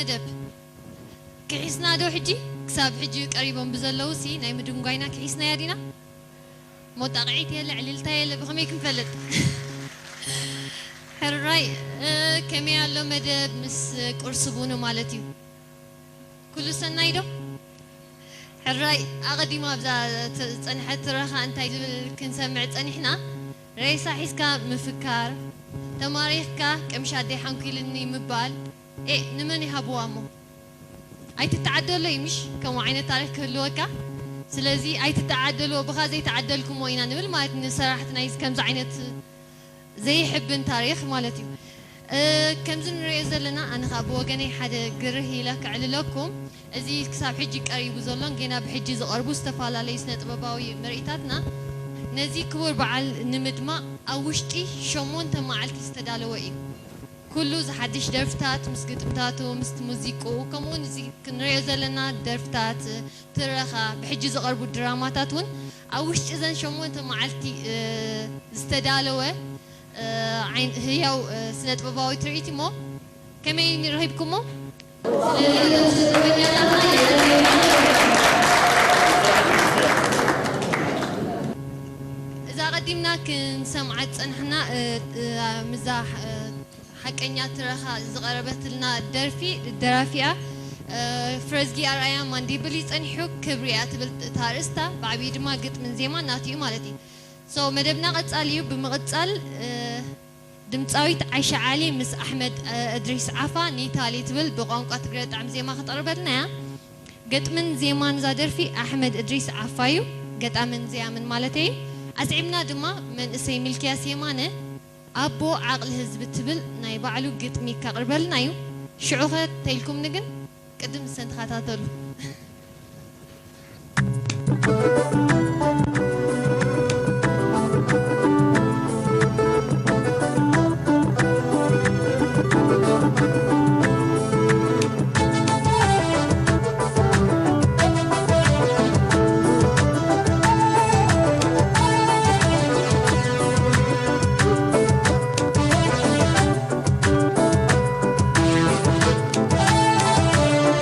መደብ ክሒስና ዶ ሕጂ? ክሳብ ሕጂ ቀሪቦም ብዘለዉ ሲ ናይ ምድንጓይና ክሒስናያ ዲና? ሞጣቕዒት የለ፣ ዕልልታ የለ፣ ብኸመይ ክንፈልጥ? ሕራይ፣ እ፣ ከመይ ኣሎ መደብ ምስ ቁርሲ ቡኑ ማለት እዩ? ኩሉ ሰናይ ዶ? ሕራይ፣ ኣቐዲማ ኣብዛ ተ-፣ ዝጸንሐት ትረኻ እንታይ ዝብል ክንሰምዕ ጸኒሕና? ሬሳ ሒዝካ ምፍካር፣ ተማሪኽካ ቀምሽ ኣደይ ሓንኲልኒ ምባል፣ ኤ፣ ንመን ይሃብዋ እሞ? ኣይትተዓደሎ እዩ ምሽ? ከምኡ ዓይነት ታሪኽ ክህልወካ። ስለዚ ኣይትተዓደልዎ፣ ብኻ ዘይተዓደልኩሞ ኢና ንብል ማለት ንሰራሕቲ ናይ ከምዚ ዓይነት ዘይሕብን ታሪኽ ማለት እዩ። እ፣ ከምዚ ንሪኦ ዘለና፣ ኣነ ኸኣ ብወገነይ ሓደ ግርህ ኢለ ከዕልለኩም። እዚ ክሳብ ሕጂ ቀሪቡ ዘሎን ጌና ብሕጂ ዝቐርቡ ዝተፈላለዩ ስነ ጥበባዊ ምርኢታትና ነዚ ክቡር በዓል ንምድማቕ ኣብ ውሽጢ ሸሞንተ መዓልቲ ዝተዳለወ እዩ። ኩሉ ዝሓድሽ ደርፍታት ምስ ግጥምታቱ፣ ምስቲ ሙዚቅኡ፣ ከምኡውን እዚ ክንሪኦ ዘለና ደርፍታት፣ ትረኻ፣ ብሕጂ ዝቐርቡ ድራማታት እውን ኣብ ውሽጢ እዘን ሸሞንተ መዓልቲ፣ እ፣ ዝተዳለወ፣ እ፣ ዓይን-፣ ህያው፣ እ፣ ስነ ጥበባዊ ትርኢት እሞ ከመይ ረኺብኩሞ? ስለዚ እዞም ስነ ጥበበኛታትና የቐንየልና። እዛ ቀዲምና ክንሰምዓ ዝጸናሕና፣ እ፣ እ፣ ምዛ፣ እ፣ ሓቀኛ ትረኻ ዝቐረበትልና ደርፊ፣ ደራፊኣ፣ እ፣ ፍረዝጊ ኣርኣያ ማንዴብል እዩ ጸኒሑ፣ ክብሪ እያ ትብል እታ ኣርእስታ፣ ብዓብዩ ድማ ግጥምን ዜማን ናቱ እዩ ማለት እዩ። So፣ መደብና ቀጻሊ እዩ። ብምቕጻል፣ እ፣ ድምጻዊት ዓይሻ ዓሊ ምስ ኣሕመድ፣ እ፣ እድሪስ ዓፋ ኒታሊ ትብል ብቋንቋ ትግረ ጣዕሚ ዜማ ክተቕርበልና እያ። ግጥምን ዜማን እዛ ደርፊ ኣሕመድ እድሪስ ዓፋ እዩ፣ ገጣምን ዘያምን ማለተይ እዩ። ኣስዒብና ድማ መንእሰይ ሚልክያስ የማነ ኣቦ ዓቕሊ ህዝቢ ትብል ናይ ባዕሉ ግጥሚ ከቕርበልና እዩ። ሽዑኸ ተይልኩምኒ ግን ቅድም ንሰን ተኸታተሉ።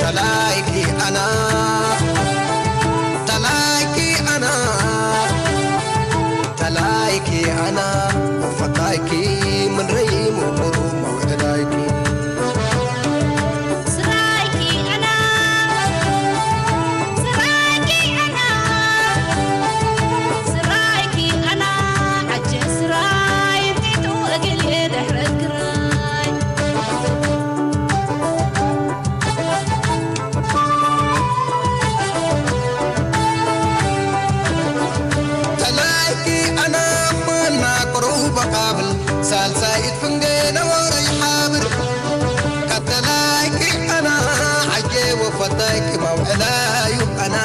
ተላይኪ ኣና፣ ተላይኪ ኣና፣ ተላይኪ ኣና፣ ፈታይኪ ምን ረይሙ ቁሩ መውዕዳይኪ። ስራይኪ ኣና፣ ስራይኪ ኣና፣ ስራይኪ ኣና፣ ዓጀ ስራይ፣ ፊቱ እግል የድሕረት ክራይ። ተላይኪ ኣና መና ቅሩበ ቃብል ሳልሳይት ፍንጌ ነወረ ይሓብር። ቀተላይኪ ኣና ዓጀ ወፈታይኪ ማውዕላዩ ኣና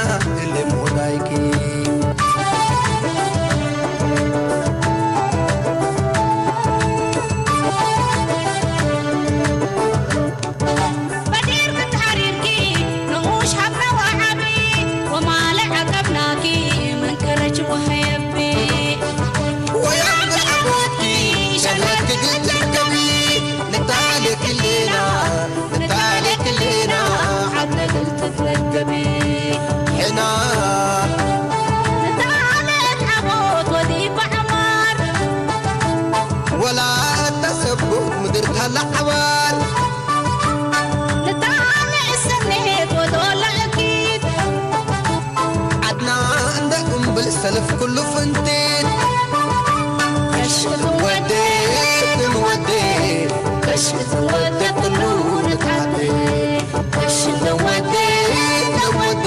እሊ ሞዳይኪ። በዲር ክትሓሪርኪ ንኡሽ ሃብና ወዓቢ ወማለ ዓቀብናኪ መንቀረች ወኸየቢ። ወያም ብዓቦትኪ ሸለትኪ ግጭርከቢ ንታሌ ክሌና፣ ንታሌ ክሌና ዓብለብል ትትረከቢ። ሕና ንታሌ ዓቦት ወዲ ባዕማር ወላ እታ ሰቡት ምድር ታላ ዓባር ንታሌ እሰኔት ወዶላ እኪት ዓድና እንደ እምብል ሰልፍ ኩሉ ፍንቲት። ከሽቱ ወዴ፣ ወዴ፣ ከሽቱ ወዴ ኩሉ ንታሌ። ከሽቱ ወዴ፣ ወዴ፣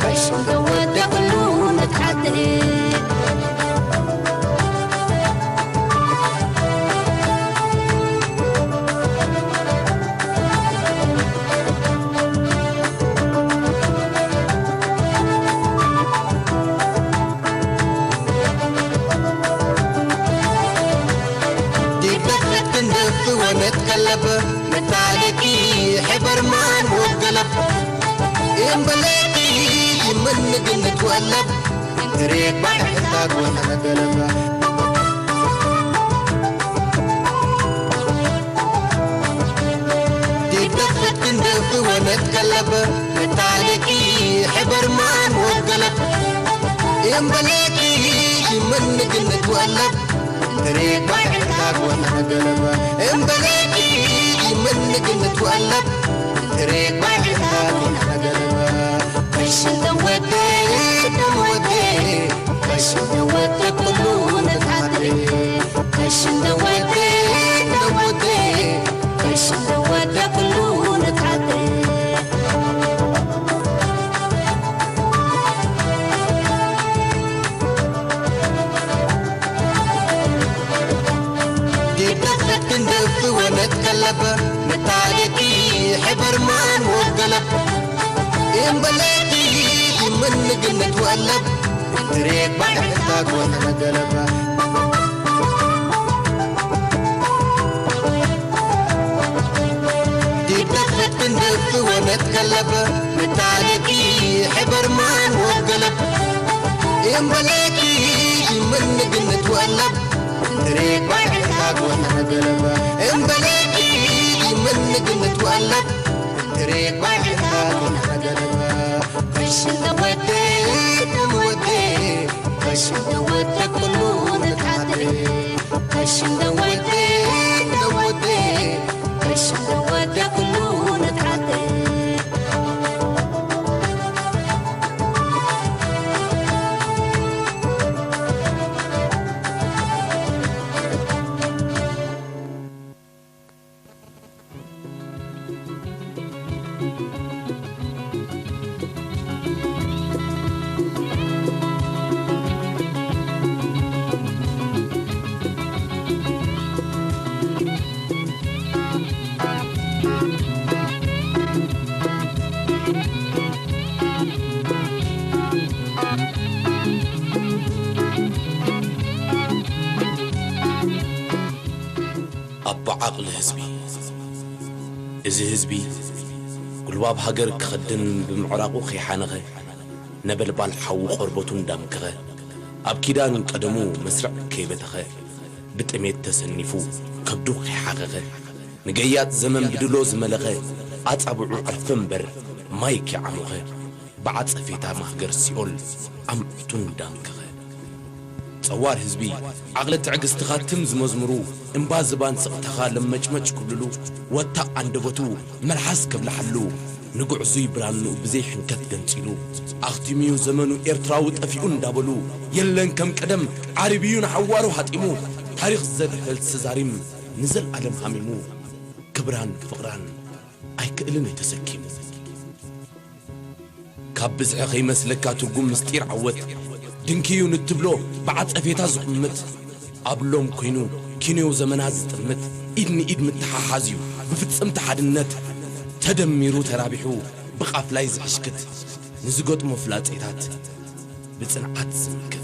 ከሽቱ ወዴ ኩሉ ንታሌ። ዲበትለት ክንደፍ ወነትከለብ ምታሌኪ ሕበር ማን ወገለብ እምበሌኪ ይምን ግንት ወለብ ትሬት ባሕታት ወሐነ ገለብ ዲበትለት ክንደ መታለቂ ሕበር ማን ወገለብ እምበለቂ ይመንግነት ወለብ ትሬክ ባሕታ ጎና ገለበ እምበለቂ ይመንግነት ወለብ ትሬክ ባሕታ ጎና ገለበ ከሽንተ ወደ ደም ወደ ከሽንተ ወደ ኩሉ ነታተ ከሽንተ ወደ ደም ወደ ከሽንተ ወደ ኩሉ ነታተ ዲደፈት ክንደፍ ወነት ከለብ መታለቂ ሕበር ማን ወገለብ እምበለቂ ይመንግነት ወለብ ትሬክ ባሕታ ጎና ገለበ ዲደፈት ክንደፍ ወነት ከለብ መታለቂ ሕበር ማን ወገለብ እምበለቂ ይመንግነት ወለብ ትሬክ ባሕታ ጎና ገለበ እምበለቂ ይመንግነት ወለብ ትሬክ ባሕታ ጎና ገለበ ከሽንተ ወደ ደም ወደ ከሽንተ ወደ ኩሉ ነታተ ከሽንተ ወደ ደም ወደ ከሽንተ ወደ ኩሉ ነታተ ኣቦ ዓቕሊ ህዝቢ። እዚ ህዝቢ ጉልባብ ሃገር ክኸድን ብምዕራቑ ከይሓነኸ፣ ነበልባል ሓዊ ቆርበቱ እንዳምከኸ፣ ኣብ ኪዳን ቀደሙ መስርዕ ከይበተኸ፣ ብጥሜት ተሰኒፉ ከብዱ ከይሓኸኸ፣ ንገያጽ ዘመን ብድሎ ዝመለኸ፣ ኣጻብዑ ዕርፊ እምበር ማይ ከይዓሞኸ፣ ብዓጸፌታ ማህገር ሲኦል ኣምዕቱ እንዳምከኸ። ጸዋር ህዝቢ፣ ዓቕሊ ትዕግስትኻ ትም ዝመዝምሩ፣ እምባ ዝባን ስቕታኻ ለመጭመጭ ክብልሉ፣ ወታቕ ኣንደበቱ መልሓስ ከብልሓሉ፣ ንግዕዙይ ብራንኡ ብዘይ ሕንከት ገንጺሉ፣ ኣኽቲሙዩ ዘመኑ ኤርትራዊ ጠፊኡ እንዳበሉ፣ የለን ከም ቀደም ዓርብዩ ንሓዋሩ ሃጢሙ፣ ታሪኽ ዘድሕል ስዛሪም ንዘልኣለም ሃሚሙ፣ ክብራን ፍቕራን ኣይክእልን እዩ ተሰኪሙ። ካብ ብዝሒ ከይመስለካ ትርጉም ምስጢር ዓወት፣ ድንኪ እዩ ንትብሎ ብዓጸፌታ ዝቑምት፣ ኣብ ሎም ኮይኑ ኪንዮ ዘመናት ዝጥምት፣ ኢድ ንኢድ ምትሓሓዝ እዩ ብፍጽምቲ ሓድነት፣ ተደሚሩ ተራቢሑ ብቓፍላይ ዝሕሽክት፣ ንዝገጥሞ ፍላጼታት ብጽንዓት ዝምክት።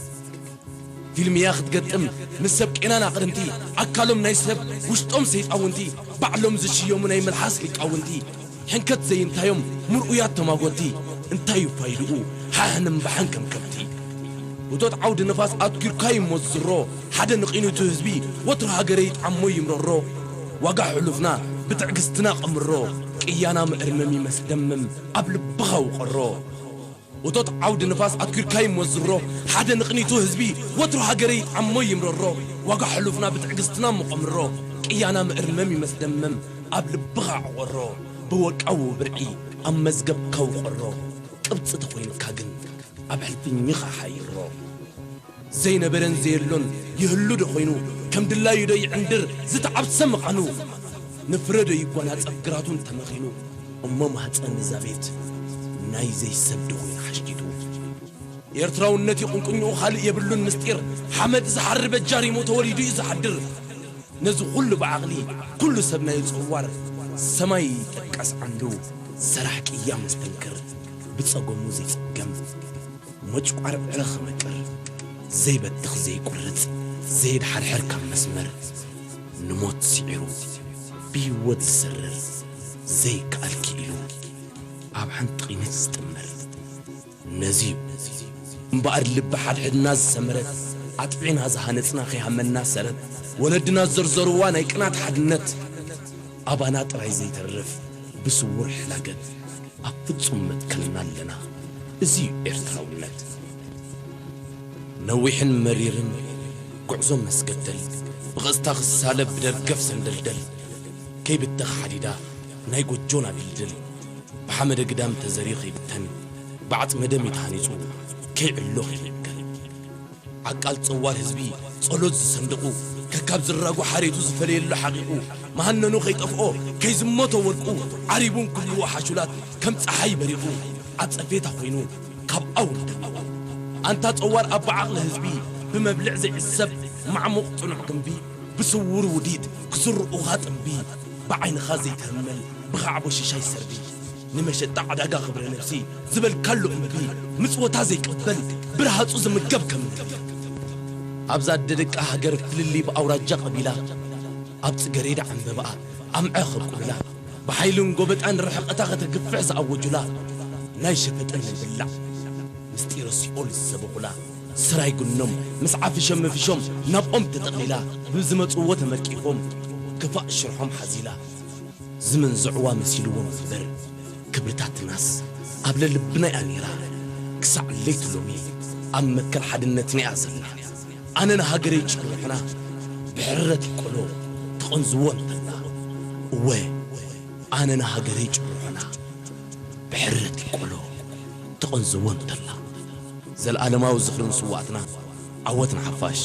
ፊልምያ ክትገጥም ምስ ሰብ ቄናን ኣቕርንቲ፣ ኣካሎም ናይ ሰብ ውሽጦም ሰይጣውንቲ፣ ባዕሎም ዝሽየሙ ናይ መልሓስ ሊቃውንቲ፣ ሕንከት ዘይንታዮም ምርኡያት ተማጎቲ፣ እንታይ እዩ ፋይድኡ ሓሕን እምባሕን ከም ከብቲ? እቶት ዓውዲ ንፋስ ኣትኪርካዩ እሞ ዝዝሮ፣ ሓደ ንቒኑቱ ህዝቢ ወትሩ ሃገረይ ይጥዓሞ ይምረሮ። ዋጋ ሕሉፍና ብትዕግስትና ቐምሮ፣ ቅያና መእርመም ይመስደምም ኣብ ልብኻ ውቐሮ። እቶት ዓውዲ ንፋስ ኣትኪርካዩ እሞ ዝዝሮ፣ ሓደ ንቕኒቱ ህዝቢ ወትሩ ሃገረይ ይጥዓሞ ይምረሮ። ዋጋ ሕሉፍና ብትዕግስትና ምቐምሮ፣ ቅያና መእርመም ይመስደምም ኣብ ልብኻ ዕቖሮ። ብወርቃዊ ብርዒ ኣብ መዝገብካ ውቐሮ። ቅብጺ ተኾይንካ ግን ኣብ ሕልፍኝኻ ሓይሮ። ዘይነበረን ዘየሎን ይህሉ ዶ ኾይኑ፣ ከም ድላዩ ዶ ይዕንድር ዝተዓብሰ ምዃኑ? ንፍረ ዶ ይጓናጸፍ ግራቱ እንተመኺኑ፣ እሞ ማህጸን እዛ ቤት ናይ ዘይሰብ ዶ ኾይኑ ሓሽኪቱ? ኤርትራውነት ይቕንቅንኡ ካልእ የብሉን ምስጢር፣ ሓመድ ዝሓሪ በጃሪሙ ተወሊዱ እዩ ዝሓድር። ነዚ ኩሉ ብዓቕሊ ኩሉ ሰብ ናይ ጸዋር ሰማይ ይጥቀስ ዓንዱ ሰራሕ ቅያ መስተንክር ብጸገሙ ዘይጽገም መጭቋር ዕረ ክመቅር ዘይበትኽ ዘይቁርጽ ዘይድሓርሕር ካብ መስመር ንሞት ስዒሩ ብህይወት ዝሰርር ዘይከኣል ክኢሉ ኣብ ሓንቲ ቂኒት ዝጥመር ነዚ እዩ እምበኣር ልቢ ሓድሕድና ዝሰመረት ኣጥዒና ዝሃነጽና ከይሃመና ሰረት ወለድና ዝዘርዘርዋ ናይ ቅናት ሓድነት ኣባና ጥራይ ዘይተርፍ ብስውር ሕላገት ኣብ ፍጹም መትከልና ኣለና። እዚ እዩ ኤርትራውነት። ነዊሕን መሪርን ጉዕዞ መስገደል፣ ብቐስታ ክሳለ ብደርገፍ ሰንደልደል፣ ከይብተኽ ሓዲዳ ናይ ጎጆና ድልድል፣ ብሓመደ ግዳም ተዘርዩ ከይብተን፣ ብዓጽመ ደም እዩ ተሃኒጹ ከይዕሎ ከይንከል። ዓቃል ጸዋር ህዝቢ ጸሎት ዝሰንድቑ፣ ከካብ ዝራጉ ሓሬቱ ዝፈለየሉ ሓቒቑ፣ መሃነኑ ከይጠፍኦ ከይዝመቶ ወርቁ፣ ዓሪቡን ክልዎ ሓሹላት ከም ጸሓይ በሪቑ፣ ዓጸፌታ ኮይኑ ካብ ኣውርድ ኣለዎ። ኣንታ ጸዋር ኣባ ዓቕሊ ህዝቢ ብመብልዕ ዘይዕሰብ ማዕሙቕ ጽኑዕ ግንቢ፣ ብስውር ውዲት ክስርቑኻ ጥንቢ፣ ብዓይንኻ ዘይትህመል ብኻዕቦ ሽሻይ ሰርቢ፣ ንመሸጣ ዕዳጋ ክብረ ነብሲ ዝበልካሉ እምቢ፣ ምጽወታ ዘይቅበል ብርሃጹ ዝምገብ ከም ንብሊ። ኣብዛ ደደቃ ሃገር ፍልልይ ብኣውራጃ ቀቢላ፣ ኣብ ጽገሬዳ ዕምበባኣ ኣምዐ ከብቁልላ፣ ብሓይልን ጎበጣን ርሕቐታ ከተግፍሕ ዝኣወጁላ፣ ናይ ሸፈጠን ናይ በላዕ ምስጢረ ሲኦል ዝሰበኹላ፣ ስራይ ጉኖም ምስ ዓፍሾም መፊሾም ናብኦም ተጠቕሊላ፣ ብዝመጽዎ ተመርቂፎም ክፋእ ሽርሖም ሓዚላ፣ ዝምንዝዕዋ መሲልዎም እምበር፣ ክብርታትናስ ኣብ ለልብና እያ ነይራ። ክሳዕ ለይቲ ሎሚ ኣብ መትከል ሓድነትና እያ ዘላ። ኣነ ንሃገረይ ጭርሖና ብሕረቲ ቆሎ ትቐንዝዎ እንተላ፣ እወ፣ ኣነ ንሃገረይ ጭርሖና ብሕረቲ ቆሎ ትቐንዝዎ እንተላ። ዘልኣለማዊ ዝኽሪ ንስዋኣትና፣ ዓወት ንሓፋሽ።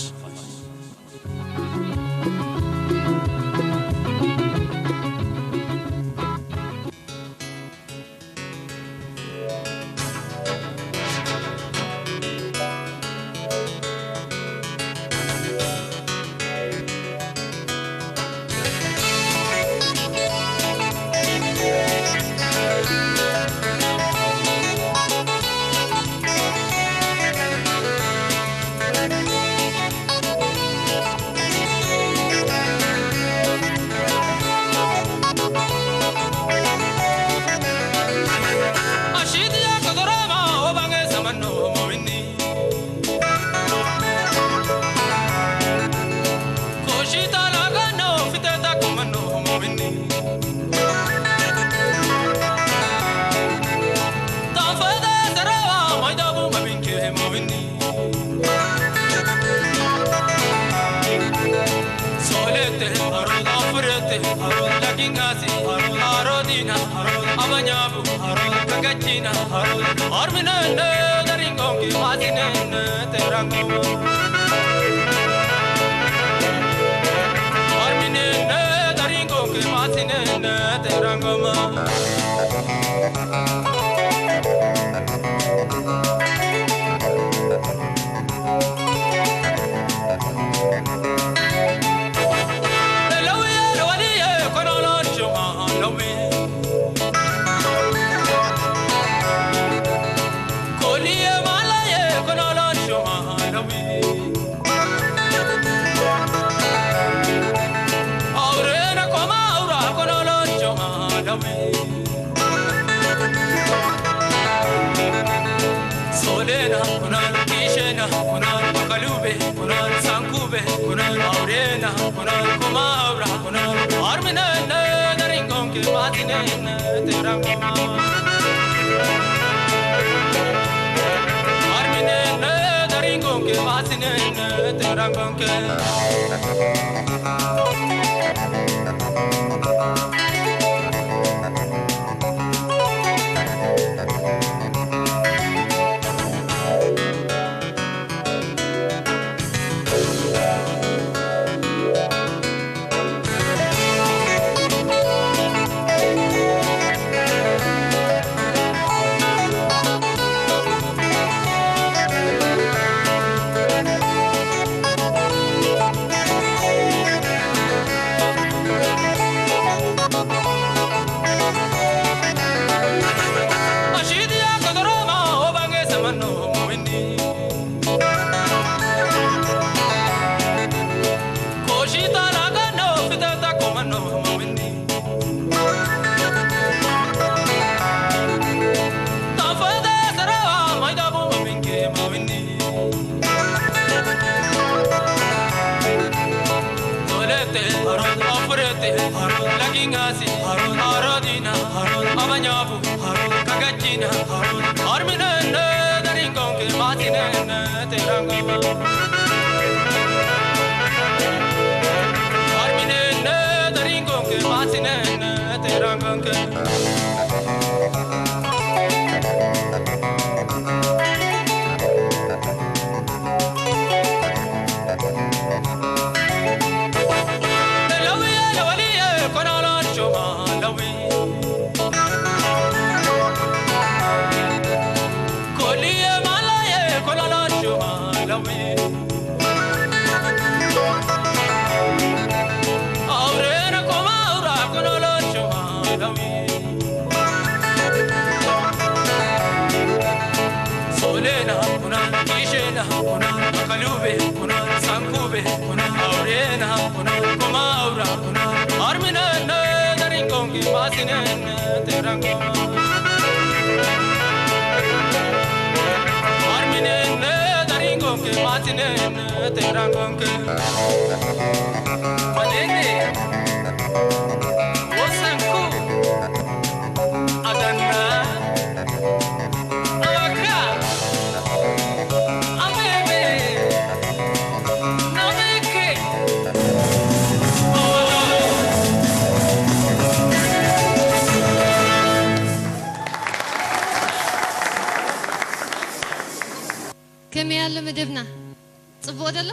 ከመይ ኣሎ መደብና? ጽቡቕ ደሎ?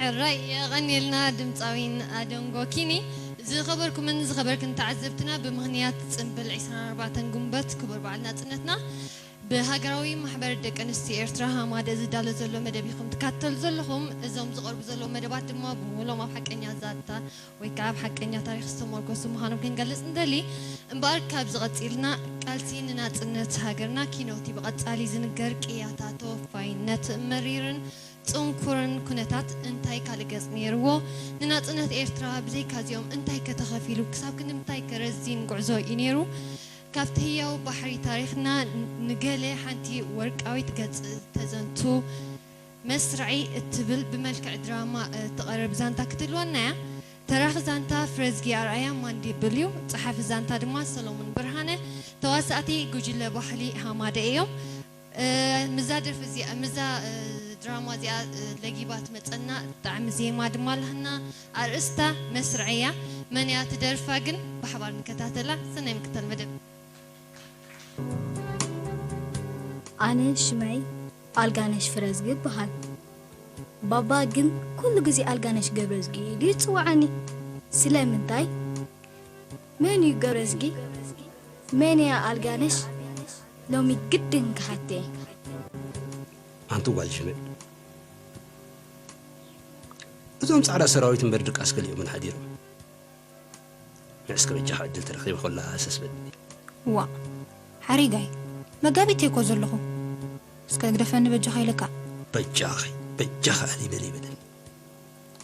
ሕራይ የቐንየልና ድምፃዊን ኣደንጎ ኪኒ። ዝኸበርኩምን ዝኸበርክን ተዓዘብትና፣ ብምኽንያት ጽንብል ዕስራን ኣርባዕተን ጉንበት ክቡር በዓል ናጽነትና፣ ብሃገራዊ ማሕበር ደቂ ኣንስትዮ ኤርትራ ሃማደ ዝዳሎ ዘሎ መደብ ኢኹም ትካተሉ ዘለኹም። እዞም ዝቐርቡ ዘለዉ መደባት ድማ ብምሉኦም ኣብ ሓቀኛ ዛንታ ወይ ከዓ ኣብ ሓቀኛ ታሪኽ ዝተመርኮሱ ምዃኖም ክንገልጽ ንደሊ። እምበኣር ካብዚ ቀጺልና ቃልሲ ንናጽነት ሃገርና ኪኖቲ ብቐጻሊ ዝንገር ቅያታ ተወፋይነት መሪርን ጽንኩርን ኩነታት እንታይ ካልእ ገጽ ነይርዎ? ንናጽነት ኤርትራ ብዘይካ እዚኦም እንታይ ከ ተኸፊሉ? ክሳብ ክንዲ ምንታይ ከ ረዚን ጉዕዞ እዩ ነይሩ? ካብቲ ህያው ባሕሪ ታሪኽና ንገለ ሓንቲ ወርቃዊት ገጽ ተዘንቱ። መስርዒ እትብል ብመልክዕ ድራማ እትቐርብ ዛንታ ክትህልወና እያ። ተራኺ ዛንታ ፍረዝጊ ኣርኣያ ማንዲብል እዩ። ጸሓፊ ዛንታ ድማ ሰሎሞን ብርሃነ። ተዋሳእቲ ጉጅለ ባህሊ ሃማደ እዮም። እ፣ ምዛ ደርፊ እዚኣ፣ ምዛ፣ እ፣ ድራማ እዚኣ፣ እ፣ ለጊባ ትመጸና ጣዕሚ ዜማ ድማ ኣለና። ኣርእስታ መስርዕ እያ። መን እያ ትደርፋ ግን ብሓባር ንከታተላ። ሰናይ ምክታል መደብ። ኣነ ሽመይ ኣልጋነሽ ፍረዝጊ ይበሃል። ባባ ግን ኩሉ ግዜ ኣልጋነሽ ገብረዝጊ ኢሉ ይጽውዓኒ። ስለምንታይ? መን እዩ ገብረዝጊ? መን እያ ኣልጋነሽ? ሎሚ ግድን ክሓት'የ። ኣንቲ ጓል ሽመይ፣ እዞም ጻዕዳ ሰራዊት እምበር ድቃስ ከሊኦምን ሓዲሮም። ንዕስከ በጃኻ ዕድል ተረኺበ ከላ ሰስ በልኒ። ዋእ ሓሪጋይ፣ መጋቢት እየ እኮ ዘለኹ። እስከ ግደፈኒ በጃኻ ኢለካ። በጃኺ፣ በጃኻ ኣሊ በሊ በለኒ።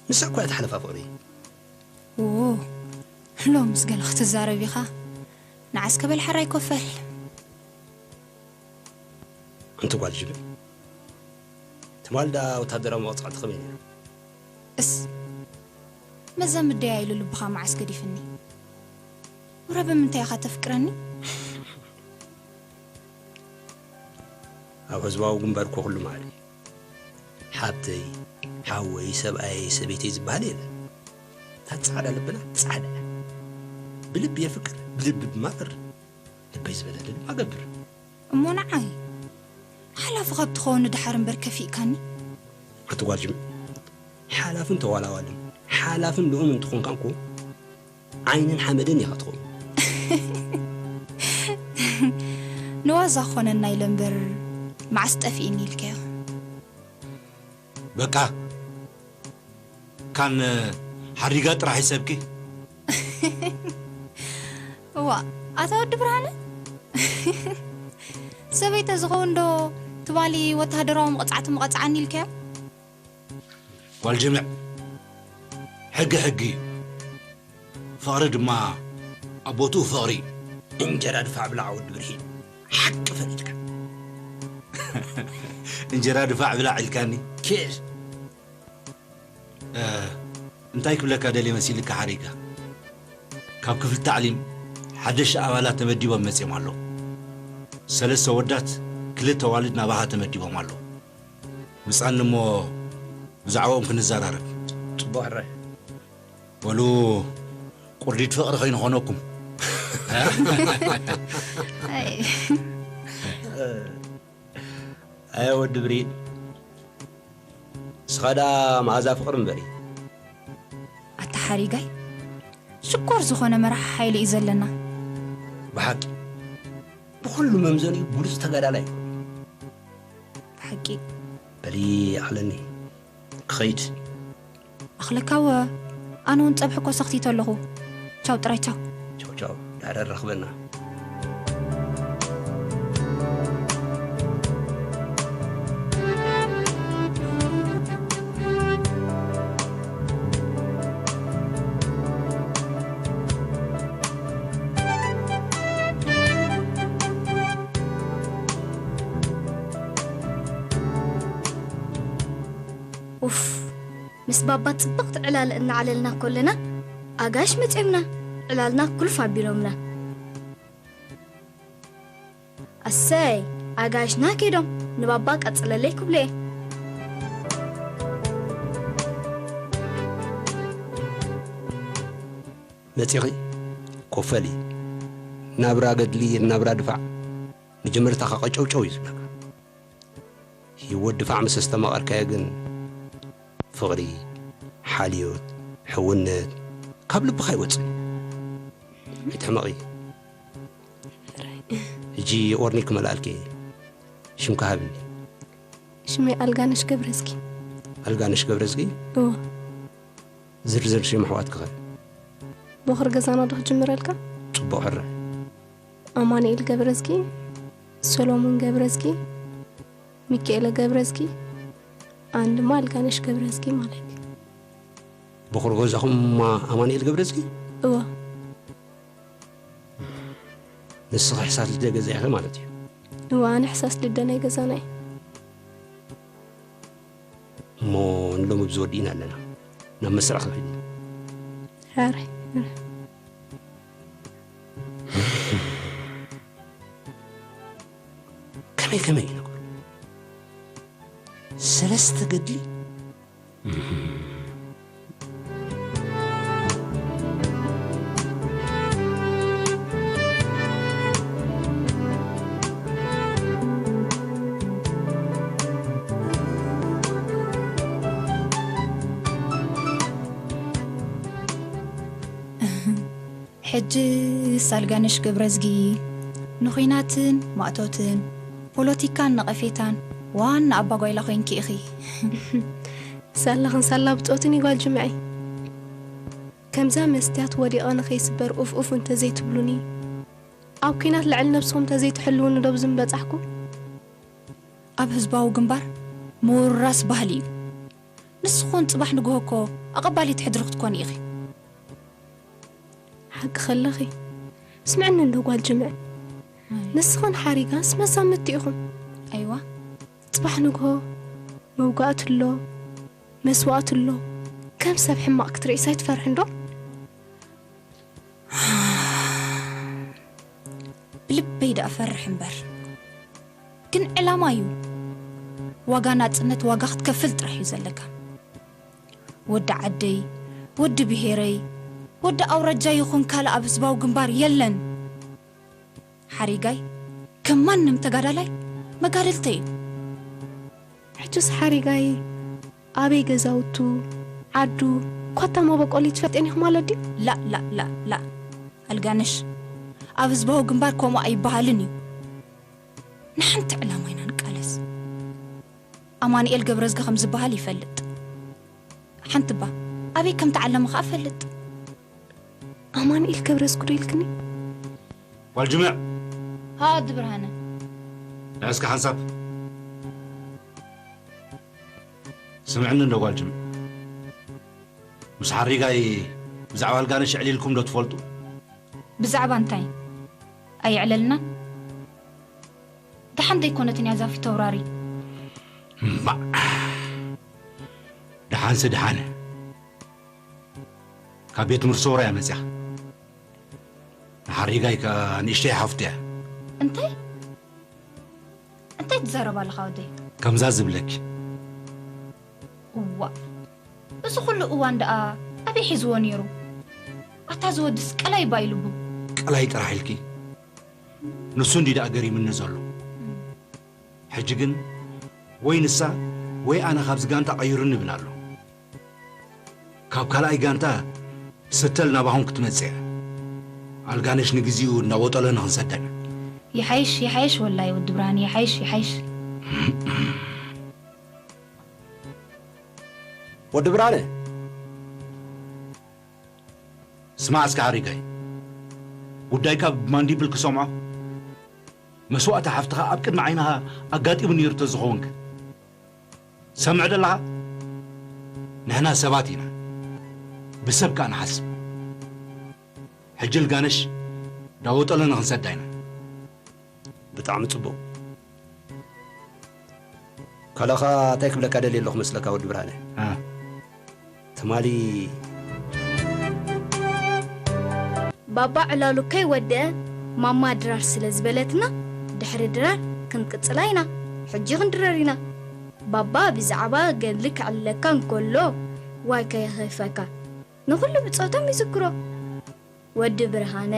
ንሳ እኳ እያ ትሓለፋ ፍቕሪ። ዎ፣ ሎምስ ገለ ክትዛረብ ኢኻ። ንዓስከ በል ሓራይ ኮፈል። ኣንቲ ጓል ጅግና፣ ትማል ደኣ ወታደራዊ መቕጻዕቲ ከመይ ነይሩ? እስ፣ መዘምደያ ኢሉ ልብኻ መዓስ ገዲፍኒ? ወረ ብምንታይ ኢኻ ተፍቅረኒ? ኣብ ህዝባዊ ግንባር እኮ ኩሉ ማዕረ እዩ። ሓብተይ፣ ሓወይ፣ ሰብኣየይ፣ ሰበይተይ ዝበሃል የለን። እታ ጻዕዳ ልብና ጻዕዳ እያ። ብልቢ የፍቅር፣ ብልቢ ድማ ፈርድ። ልበይ ዝበለኒ ድማ ገብር። እሞ ንዓይ ሓላፊ ካብ ትኸውን ንደሓር እምበር ከፊእካኒ። ኣቲ ጓል ጅም፣ ሓላፍን ተዋላዋልን፣ ሓላፍን ልኡምን እንተኾንካ እኮ ዓይንን ሓመድን ኢኻ ትኸውን። ንዋዛ ክኾነና ኢለ እምበር መዓስ ጠፊእኒ ኢልካዮ? በቃ፣ ካን ሓሪጋ ጥራሕ ይሰብኪ። እዋ፣ ኣታ ወዲ ብርሃነ፣ ሰበይተ ዝኸውን ዶ ትማሊ ወተሃደራዊ መቐጻዕቲ ምቐጽዓኒ ኢልካዮ? ጓል ጅምዕ፣ ሕጊ ሕጊ እዩ። ፍቕሪ ድማ ኣብ ቦትኡ ፍቕሪ እዩ። እንጀራ ድፋዕ ብላዕ ወዲ ብርሂን፣ ሓቂ ፈሊጥካ። እንጀራ ድፋዕ ብላዕ ኢልካኒ። ኬር። እ፣ እንታይ ክብለካ ደልየ መሲልካ ሓሪጋ? ካብ ክፍሊ ታዕሊም ሓደሽቲ ኣባላት ተመዲቦም መጺኦም ኣለዉ። ሰለስተ ወዳት ክልተ ኣዋልድ ናባኻ ተመዲቦም ኣለዉ። ምጻኒ እሞ ብዛዕባኦም ክንዘራረብ። ጽቡቕ ሕራይ። በሉ፣ ቁርዲድ ፍቕሪ ከይንኾነኩም። ኣይ። ኣየ ወዲ ብሪን፣ ንስኻ ደኣ መኣዛ ፍቕሪ እምበሪ። ኣታ ሓሪጋይ፣ ሽኮር ዝኾነ መራሒ ሓይሊ እዩ ዘለና። ብሓቂ፣ ብኹሉ መምዘኒኡ ብሉጽ ተጋዳላይ እዩ። ብሓቂ። በሊ፣ ኣኽለኒ፣ ክኸይድ። ኣኽለካወ፣ ኣነ እውን ጸብሒ እኮ ሰኽቲተ ኣለኹ። ቻው ጥራይ፣ ቻው። ቻው፣ ቻው፣ ድሕሪ ንራኸበና። ኡፍ፣ ምስ ባባ ጽብቕቲ ዕላል እናዓለልና ኮለና፣ ኣጋይሽ መጺኦምና፣ ዕላልና ኩልፍ ኣቢሎምና። ኣሰይ፣ ኣጋይሽና ከይዶም፣ ንባባ ቀጽለለይ ክብሉ እየ። መጺኺ ኮፈሊ፣ ናብራ ገድሊ፣ ናብራ ድፋዕ፣ መጀመርታኻ ቀጨውጨው እዩ ዝብለካ። ህይወት ድፋዕ ምስ ኣስተማቐርካዮ ግን፣ ፍቕሪ፣ ሓልዮት፣ ሕውነት ካብ ልብኻ ኣይወጽእን። ኣይትሕመቒ። ሕጂ ኦርኒ ክመልኣልኪ እየ። ሽምካ ሃብኒ። ሽመይ ኣልጋነሽ ገብረዝጊ። ኣልጋነሽ ገብረዝጊ? እወ። ዝርዝር ሽም ኣሕዋትኪ ኸ? ቦኽሪ ገዛና ዶ ክጅምረልካ? ጽቡቕ ሕረ። ኣማኑኤል ገብረዝጊ፣ ሰሎሞን ገብረዝጊ፣ ሚካኤለ ገብረዝጊ፣ ኣን ድማ ኣልጋነሽ ገብረዝጊ ማለት እዩ። ቦኽሪ ገዛኹም ኣማኑኤል ገብረዝጊ? እወ። ንስኺ ሕሳስ ልደ ገዛ ኢኺ ማለት እዩ። እወ፣ ኣነ ሕሳስ ልደ ናይ ገዛና እየ። እሞ ንሎሚ ብዚ ወዲእና ኣለና። ናብ መስርዕ ክንከይድ ኢና። ሕራይ፣ ሕራይ። ከመይ ከመይ እዩ ነገሩ? ሰለስተ ገድሊ? ሕጅስ ኣልጋነሽ ገብረዝጊ ንኹናትን ማእቶትን ፖለቲካን ነቐፌታን ዋና ኣባጓይላ ኮይንኪ ኢኺ። ሳላኽን ሳላ ብጾትን እዩ ጓል ጅምዐይ። ከምዛ መስትያት ወዲቐ ንኸይስበር ኡፍ ኡፍ እንተዘይትብሉኒ፣ ኣብ ኲናት ልዕሊ ነብስኹም እንተዘይትሕልዉኒ ዶ ብዝምበጻሕኩ? ኣብ ህዝባዊ ግንባር ምውራስ ባህሊ እዩ። ንስኹን ጽባሕ ንግሆ እኮ ኣቐባሊት ሕድሪ ክትኮኒ ኢኺ። ሓቂ ከለኺ። ስምዕኒ እንዶ ጓል ጅምዕ። ኣይ። ንስኽን ሓሪጋንስ መዛምድቲ ኢኹም። ኣይዋ። ጽባሕ ንግሆ መውጋእቲ ኣሎ፣ መስዋእቲ ኣሎ። ከም ሰብ ሕማቕ ክትርእይስ ኣይትፈርሕን ዶ? ብልበይ ደኣ ፈርሕ እምበር። ግን ዕላማ እዩ። ዋጋ ናጽነት ዋጋ ክትከፍል ጥራሕ እዩ ዘለካ። ወዲ ዓደይ፣ ወዲ ብሄረይ፣ ወዲ ኣውራጃ ይኹን ካልእ ኣብ ህዝባዊ ግንባር የለን። ሓሪጋይ ከም ማንም ተጋዳላይ መጋድልተይ እዩ። ሕጅስ ሓሪጋይ ኣበይ ገዛውቱ፣ ዓዱ፣ ኮታ መበቆሊ ትፈልጥን ኢኹ ማለት ድዩ? ላእ፣ ላእ፣ ላእ፣ ላእ። ኣልጋነሽ፣ ኣብ ህዝባዊ ግንባር ከምኡ ኣይበሃልን እዩ። ንሓንቲ ዕላማ ኢና ንቃለስ። ኣማኑኤል ገብረዝጊ ከም ዝበሃል ይፈልጥ። ሓንቲ እባ ኣበይ ከም ተዓለመ ኸኣ እፈልጥ። ኣማኑኤል ገብረዝጊ ዶ ኢልክኒ? ጓል ጅምዕ። ሃ፣ ወዲ ብርሃነ። ንዕስኪ ሓንሳብ። ስምዕኒ እንዶ ጓል ጅምዕ። ምስ ሓሪጋይ ብዛዕባ ኣልጋነሽ ኣዕሊልኩም ዶ ትፈልጡ? ብዛዕባ እንታይ? ኣየዕለልናን? ደሓን ዘይኮነትን እያ እዛ ፊተውራሪ። እምባእ። ደሓንሲ ደሓነ። ካብ ቤት ትምህርቲ ሰውራ እያ መጽያ። ንሓሪጋይ ከኣ ንእሽተይ ሓፍቱ እያ። እንታይ? እንታይ ትዛረብ ኣለኻ ወደይ? ከምዛ ዝብለኪ። እዋ፣ እዚ ኩሉ እዋን ደኣ ኣበይ ሒዝዎ ነይሩ? ኣታ ዝወድስ ቀላይ ባይ ልቡ። ቀላይ ጥራሕ ኢልኪ። ንሱ እንዲ ደኣ ገሪምኒ ዘሎ። ሕጂ ግን ወይ ንሳ ወይ ኣነ ካብዚ ጋንታ ቀይሩኒ ይብል ኣሎ። ካብ ካልኣይ ጋንታ ሰተል ናባኹም ክትመጽእ እያ። ኣልጋነሽ ንግዚኡ እናወጠሎ ንኽንሰዳ ኢና። ይሓይሽ፣ ይሓይሽ ወላይ ወዲ ብርሃን፣ ይሓይሽ፣ ይሓይሽ። ወዲ ብርሃነ፣ ስማዕ እስከ ሓሪጋይ፣ ጉዳይካ ብማንዲብል ክሰምዖ መስዋእቲ ሓፍትኻ ኣብ ቅድሚ ዓይንኻ ኣጋጢሙ ነይሩ ተዝኸውንከ? ትሰምዕ ደለኻ? ንሕና ሰባት ኢና፣ ብሰብ ከኣ ንሓስብ። ሕጂ ልጋነሽ ዳወጠለና ክንሰዳ ኢና። ብጣዕሚ ጽቡቕ። ካላኻ እንታይ ክብለካ ደልየ ኣለኹ መስለካ ወዲ ብርሃነ? አ። ትማሊ ባባ ዕላሉ ከይወደአ ማማ ድራር ስለ ዝበለትና ድሕሪ ድራር ክንቅጽላ ኢና። ሕጂ ክንድረር ኢና። ባባ ብዛዕባ ገድሊ ከዕልለካ እንከሎ ዋይ ከየኽፈካ ንኹሉ ብጾቶም ይዝክሮ። ወዲ ብርሃነ፣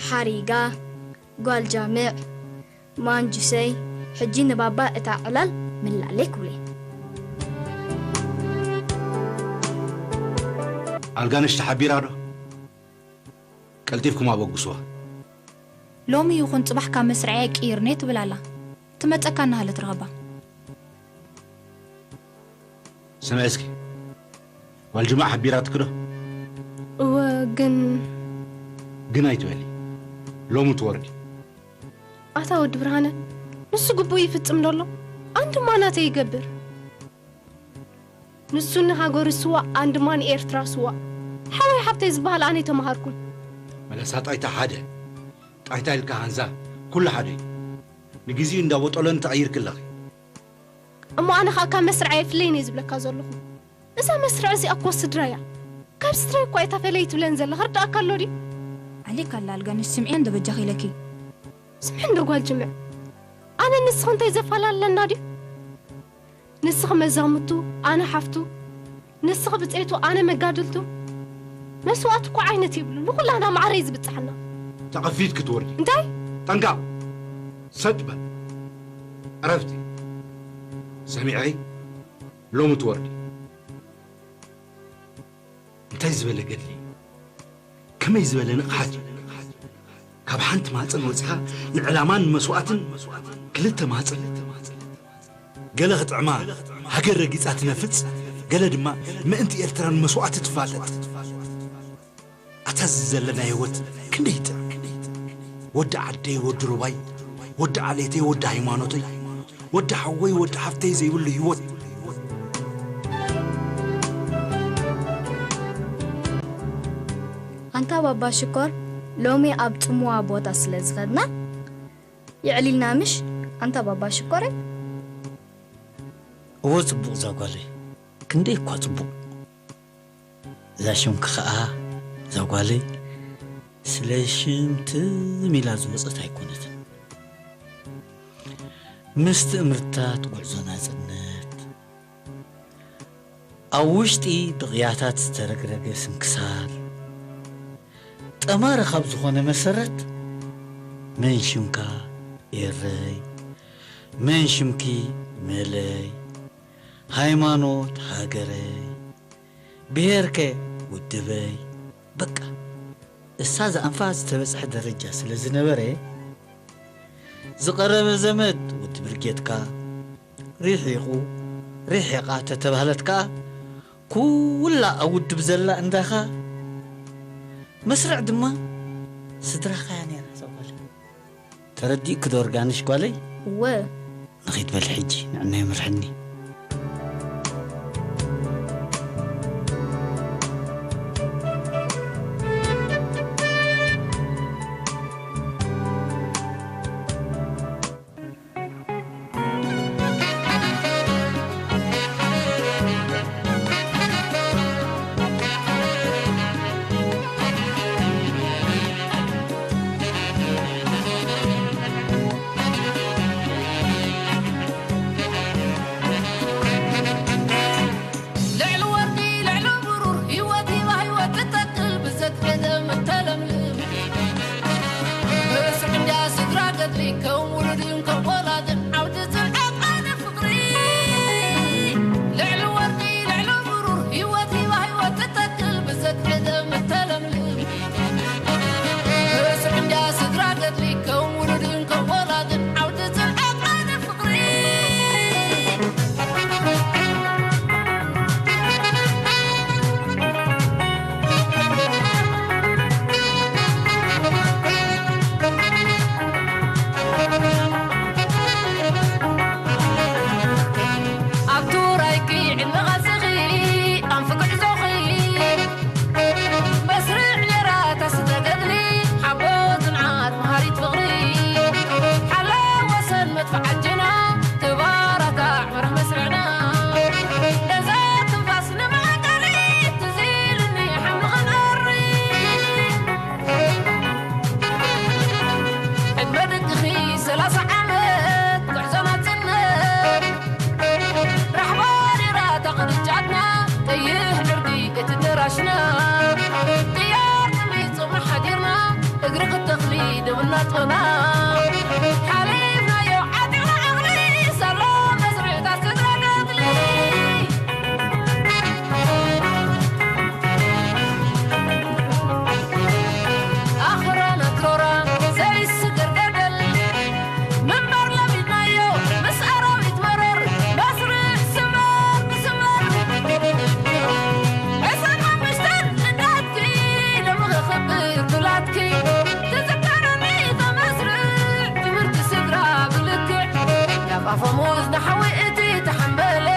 ሓሪጋ፣ ጓል ጃምዕ፣ ማንጁሰይ፣ ሕጂ ንባባ እታ ዕላል ምላሌ ክብሉ። ኣልጋነሽ ተሓቢራ ዶ? ቀልጢፍኩም ኣበግስዋ። ሎሚ ይኹን ጽባሕ ካብ መስርዐይ ኣይቅይርን'የ ትብል ኣላ። ትመጸካ እናሃለት ርኸባ። ስምዒ እስኪ፣ ጓል ጅማዕ ሓቢራትኪ ዶ? እወ፣ ግን ግን ኣይትበሊ። ሎሚ ትወርዲ። ኣታ ወዲ ብርሃነ፣ ንሱ ግቡእ ይፍጽም ዶ ኣሎ? ኣንድማ ናተይ ይገብር። ንሱ ንሃገሩ ስዋእ ኣንድማ ንኤርትራ ስዋእ። ሓወይ ሓብተይ ዝበሃል ኣነ ኣይተማሃርኩን። መለሳ ጣይታ ሓደ፣ ጣይታ ኢልካ ሃንዛ፣ ኩሉ ሓደ እዩ። ንግዚኡ እንዳ ቦጦሎኒ ተቐይርኪ ኣለኺ። እሞ ኣነ ኸኣ ካብ መስርዓይ ኣይፍለይን እየ ዝብለካ ዘለኹ። እዛ መስርዕ እዚኣ እኮ ስድራ እያ። ካብ ስድራይ እኳ እያ እታ ፈለይ ትብለን ዘላ። ክርድኣካ ኣሎ ድዩ? ዓሊክ ኣላ ኣልጋነሽ ስምዒ እንዶ በጃኺ ኢለኪ። ስምዒ እንዶ ጓል ጅምዕ። ኣነ ንስኺ እንታይ ዘፈላለና ድዩ? ንስኺ መዛሙቱ፣ ኣነ ሓፍቱ፣ ንስኺ ብጸይቱ፣ ኣነ መጋድልቱ። መስዋእቲ እኮ ዓይነት የብሉ፣ ንኹላና ማዕረ እዩ ዝብጽሓና። ተቐፊት ክትወርዲ። እንታይ? ጠንቃቕ! ሰጥ በል። ዕረፍቲ። ሰሚዐይ? ሎሚ ትወርዲ። እንታይ ዝበለ ገድሊ! ከመይ ዝበለ ንቕሓት እዩ! ካብ ሓንቲ ማህጸን ወጺኻ ንዕላማን ንመስዋእትን ክልተ ማህጸን። ገለ ክጥዕማ ሃገር ረጊጻ ትነፍጽ፣ ገለ ድማ ምእንቲ ኤርትራ ንመስዋእቲ ትፋለጥ። ኣታ እዚ ዘለና ህይወት ክንደይ ይጥዕም! ወዲ ዓደይ፣ ወዲ ሩባይ፣ ወዲ ዓሌተይ፣ ወዲ ሃይማኖተይ፣ ወዲ ሓወይ፣ ወዲ ሓፍተይ ዘይብሉ ህይወት። ኣንታ ባባ ሽኮር፣ ሎሚ ኣብ ጽምዋ ቦታ ስለ ዝኸድና የዕሊልና ምሽ? ኣንታ ባባ ሽኮረይ። እወ ጽቡቕ ዛጓለይ፣ ክንደይ እኳ ጽቡቕ። እዛ ሽምኪ ኸኣ እዛ ጓለይ ስለ ሽም ትም ኢላ ዝወጸት ኣይኮነትን። ምስ ትእምርታት ጉዕዞ ናጽነት፣ ኣብ ውሽጢ ብቕያታት ዝተረግረገ ስንክሳር፣ ጠማሪ ካብ ዝኾነ መሰረት፣ መን ሽምካ ኤረይ፣ መን ሽምኪ መለይ፣ ሃይማኖት ሃገረይ፣ ብሄርከ ውድበይ፣ በቃ እሳ ዝኣንፋ ዝተበጽሐ ደረጃ ስለ ዝነበረ፣ ዝቐረበ ዘመድ ወዲ ብርጌድካ፣ ሪሒቑ፣ ሪሒቓ ተተባህለት ከኣ፣ ኩላ ኣብ ውድብ ዘላ እንዳኻ፣ መስርዕ ድማ ስድራኻ'ያ ነይራ እዛ ጓል። ተረዲእኪ ዶ ርጋንሽ ጓለይ? እወ። ንኺድ በሊ ሕጂ ንዕናይ ምርሕኒ። ጥያር ጥሚት ጾምና ሓዲርና፣ እግሪ ክተኽሊ ደም እናጠና፣ ሓሊፍናዮ ዓጢቕና ዓቕሊ፣ ሳሎ መስርዕታት ስድራ ገድሊ። ኣኽራን ኣትሮራ ዘይስገር ገደል፣ ምንባር ለሚድናዮ ምስ ኣራዊት መረር፣ መስርዕ ስመር ንስመር። ዕስራን ሓሙሽተን ልደትኪ፣ ሎሚ ከኽብር ብላትኪ፣ ትዝከረኒ ተመስርዕ ትምህርቲ ስድራ ብልክዕ። ካብ ኣፈሙዝ ንሓዊ እቲ ተሓምበለ፣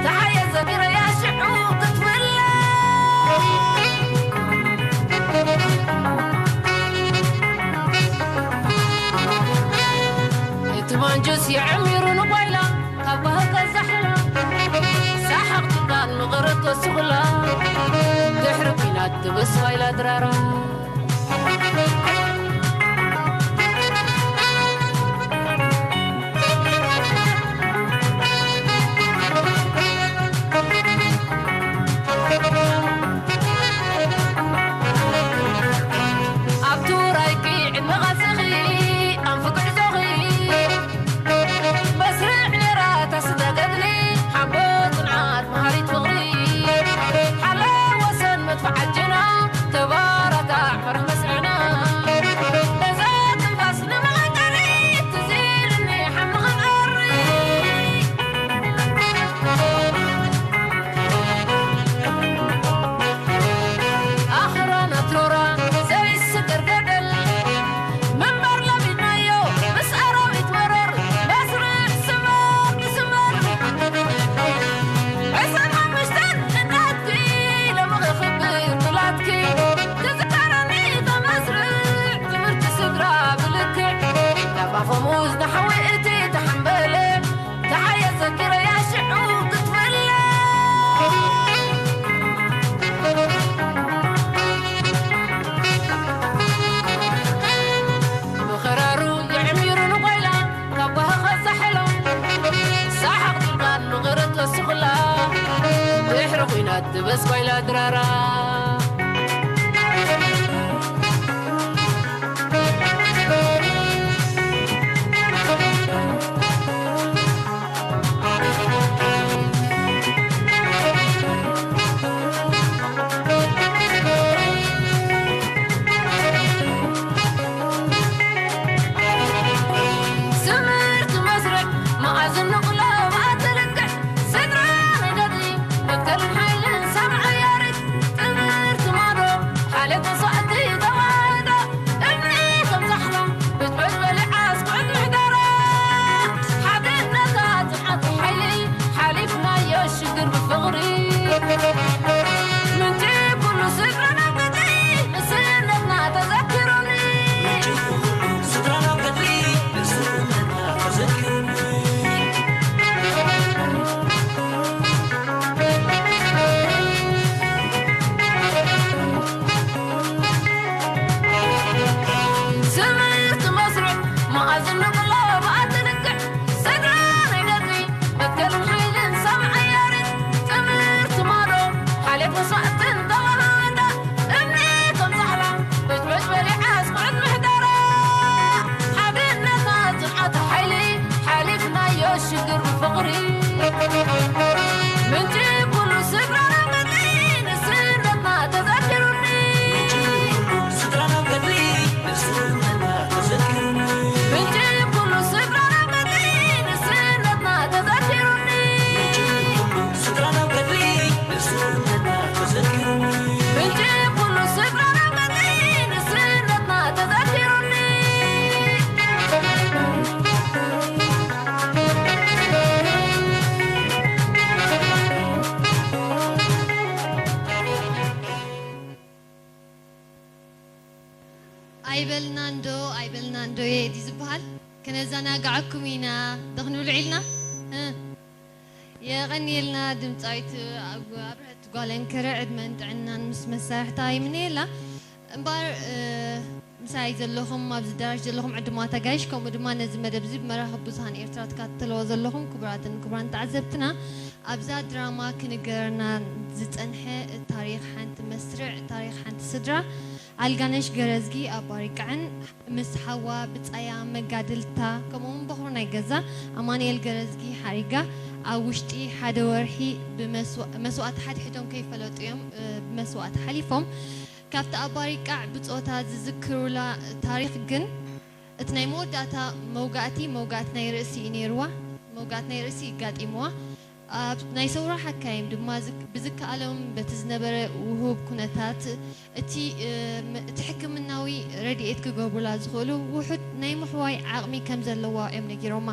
ተሓየ ዘኪረያ ሽዑ ክትፍለ። እቲ ማንጁስ የዕሚሩ ንጓይላ፣ ካብ ባህር ከዛሕላ፣ ሳሓቕ ጭቃን ምቕርት ወስኹላ፣ ድሕሪ ኲናት ትብስ ጓይላ ድራራ። ኣብ ትውራይኪ ዕድመ ቃልስኺ ኣንፊ ጉዕዞኺ መስርዕ ነይራ ታስዳ ገድሊ ሓቦ ጽንዓት መሃሪት ፍቕሪ ሓላ ወሰን መድፍዓት ጀና ተባራታ ሕሩም መስርዕና ነዛ ትንፋስ ንመቐንቀሪ ትዚርኒ ሓምሊ ክንኣሪ ኣኽራን ኣትሮራ ዘይስገር ገደል ምንባር ለሚድናዮ ምስ ኣራዊት መረር መስርዕ ስመር ንስመር ዕስራን ሓሙሽተን ልደትኪ ሎሚ ከኽብር ብላትኪ ትዝከረኒ ተመስርዕ ትምህርቲ ስድራ ብልክዕ ካብ ኣፈሙዝ ንሓዊ እቲ ተሓምበለ ተሓየ ዘኪረያ ሽዑ ክትፍለ ብኸራሩ የዕሚሩ ንጓይላ ካብ ጓሂ ከዛሕሎ ሳሓቕ ጭልጋን ምቕርት ወስኹላ ድሕሪ ኲናት ትበስ ጓይላ ድራራ ስምርቲ መስርዕ መኣዝን ንቕሎ ብኣቲ ልክዕ ስድራ ናይ ገድሊ መትከልን ሓይልን ሳምዓ ያሬድ ጥምርቲ ማዶ ሓልዮት መስዋእቲ ተዋህዶ እምኒ ከም ዛሕላ ብትሑት በሊዓ ኣስኩዕት ምሕደራ ሓድነታ ጽንዓት ሓይሊ ሓሊፍናዮ ሽግር ብፍቕሪ ምንጪ ኩሉ ስድራና ገድሊ ንስነትና ተዘኪሩኒ ስድራና ገድሊ ንስነትና ተዘኪሩኒ ስምርቲ መስርዕ መኣዝን ንቕሎ ብኣቲ ልክዕ ስድራ ናይ ገድሊ መትከልን ሓይልን ሳምዓ ያሬድ ጥምርቲ ማዶ ሓልዮት መስዋእትን ተዋህዶ እምኒ ከም ዛሕላ ብትሑት በሊዓ ኣስኩዕት ምሕደራ ሓድነታ ጽንዓት ሓይሊ ሓሊፍናዮ ሽግር ብፍቕሪ ምንጪ ኩሉ ስድራና ገድሊ ንስነትና ተዘኪሩኒ ስድራና ገድሊ ንስነትና ተዘኪሩኒ ምንጪ ኩሉ ስድራና ገድሊ ንስነትና ተዘኪሩኒ ስድራና ገድሊ ንስነትና ተዘኪሩኒ ምንጪ ኩሉ ስድራና ገድሊ ንስነትና ተዘኪሩኒ ኣይበልናንዶ ኣይበልናንዶ የዲ ዝበሃል። ክነዘናግዓኩም ኢና ዶ ክንብል ውዒልና። እ፣ የቐንየልና ድምፃዊት ኣብ-፣ ኣብርሀት ጓለንከረ ዕድመን ጥዕናን ምስ መሳርሕታ ይምነየላ። እምበኣር፣ እ፣ ምሳይ ዘለኹም፣ ኣብዚ ኣዳራሽ ዘለኹም ዕዱማት ኣጋይሽ፣ ከምኡ ድማ ነዚ መደብ እዚ ብመራኸቢ ብዙሃን ኤርትራ ትከታተልዎ ዘለኹም ክቡራትን ክቡራን ተዓዘብትና፣ ኣብዛ ድራማ ክንገረና ዝጸንሐ ታሪኽ ሓንቲ መስርዕ፣ ታሪኽ ሓንቲ ስድራ፣ ኣልጋነሽ ገረዝጊ ኣባሪቃዕን ምስ ሓዋ ብጻያ መጋድልታ፣ ከምኡውን በኹሩ ናይ ገዛ ኣማኑኤል ገረዝጊ ሓሪጋ፣ ኣብ ውሽጢ ሓደ ወርሒ ብመስዋ-፣ መስዋእቲ ሓድሒዶም ከይፈለጡ እዮም፣ እ፣ ብመስዋእቲ ሓሊፎም። ካብቲ ኣባሪቃዕ ብጾታ ዝዝክሩላ ታሪኽ ግን፣ እቲ ናይ መወዳእታ መውጋእቲ፣ መውጋእቲ ናይ ርእሲ እዩ ነይርዋ። መውጋእቲ ናይ ርእሲ እዩ ኣጋጢምዋ። ኣብ ናይ ሰውራ ሓካይም ድማ ዝክ-፣ ብዝከኣሎም በቲ ዝነበረ ውሁብ ኩነታት እቲ፣ እ፣ ም-፣ እቲ ሕክምናዊ ረድኤት ክገብሩላ ዝኽእሉ ውሑድ ናይ ምሕዋይ ዓቕሚ ከም ዘለዋ እዮም ነጊሮማ።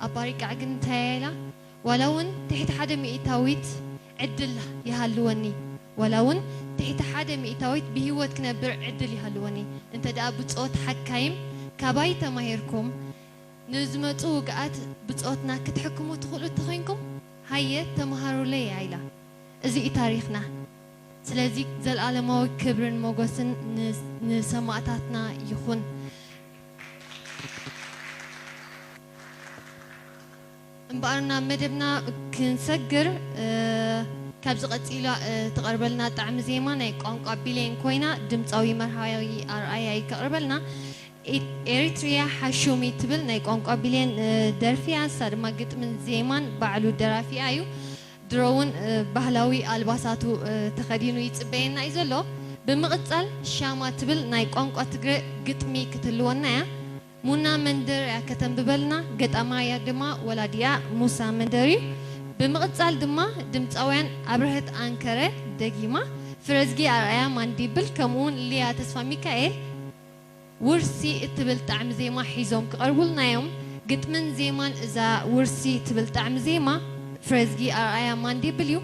ኣባሪቃዕ ግን እንታይ ኢላ? ዋላ እውን ትሕቲ ሓደ ሚእታዊት ዕድል ይሃልወኒ፣ ዋላ እውን ትሕቲ ሓደ ሚእታዊት ብህይወት ክነብር ዕድል ይሃልወኒ፣ እንተ ደኣ ብጾት ሓካይም ካባይ ተማሂርኩም፣ ንዝመጹ ውግኣት ብጾትና ክትሕክሙ ትኽእሉ እንተኾይንኩም፣ ሃየ ተመሃሩለይ እያ ኢላ። እዚ እዩ ታሪኽና። ስለዚ ዘልኣለማዊ ክብርን ሞገስን ን-፣ ንሰማእታትና ይኹን። እምበኣር ናብ መደብና ክንሰግር፣ እ፣ ካብዚ ቀጺላ፣ እ፣ ትቐርበልና ጣዕሚ ዜማ ናይ ቋንቋ ቢሌን ኮይና፣ ድምጻዊ መርሃዊ ኣርኣያ እዩ ከቕርበልና። ኤ-፣ ኤሪትሪያ ሓሹሚ ትብል ናይ ቋንቋ ቢሌን፣ እ፣ ደርፊ እያ። ንሳ ድማ ግጥምን ዜማን ባዕሉ ደራፊኣ እዩ። ድሮ እውን፣ እ፣ ባህላዊ ኣልባሳቱ፣ እ፣ ተኸዲኑ ይጽበየና እዩ ዘሎ። ብምቕጻል ሻማ ትብል ናይ ቋንቋ ትግረ ግጥሚ ክትህልወና እያ። ሙና መንደር እያ ከተንብበልና፣ ገጣማያ ድማ ወላዲኣ ሙሳ መንደር እዩ። ብምቕጻል ድማ ድምጻውያን ኣብርሀት ኣንከረ ደጊማ፣ ፍረዝጊ ኣርኣያ ማንዲብል፣ ከምኡውን ሊያ ተስፋ ሚካኤል ውርሲ እትብል ጣዕሚ ዜማ ሒዞም ክቐርቡልና እዮም። ግጥምን ዜማን እዛ ውርሲ እትብል ጣዕሚ ዜማ ፍረዝጊ ኣርኣያ ማንዲብል እዩ።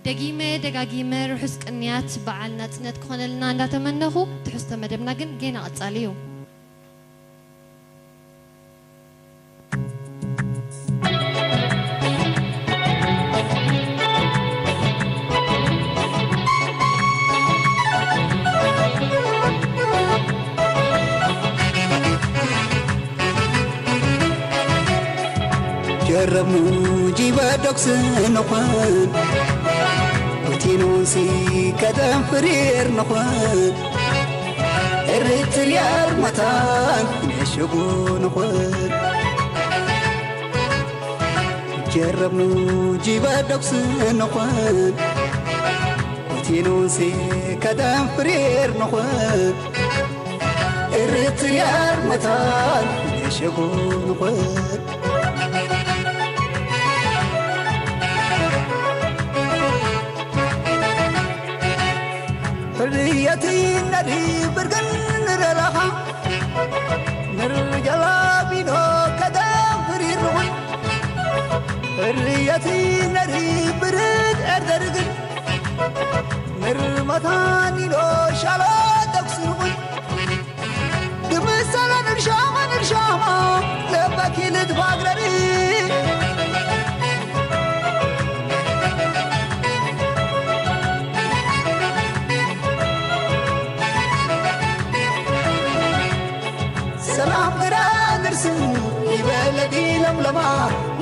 ደጊመ ደጋጊመ ርሑስ ቅንያት በዓል ናጽነት ክኾነልና እንዳተመነኹ፣ ትሕዝቶ መደብና ግን ጌና ቀጻሊ እዩ። ጀረብኑ ጂበ ዶክስ ንኾን፣ ኡቲኑንሲ ከደም ፍሪር ንኾን፣ ኤሪትርያ መታን ነሽጉ ንኾን። ጀረብኑ ጂበ ዶክስ ንኾን፣ ኡቲኑንሲ ከደም ፍሪር ንኾን፣ ኤሪትርያ መታን ነሽጉ ንኾን። ሕርየትይ ነሪ ብርግን ንረላኻ፣ ንር ጀላቢኖ ከደም ፍሪር ንኹን። ሕርየትይ ነሪ ብርግ ኤርደርግን፣ ንር መታኒኖ ሻሎ ተኩስ ንኹን። ድምሰለ ንርሻማ ንርሻማ ለበኪ ልትባግረሪ። ሰላም ግራ ንርስን ይበለዲ ለምለማ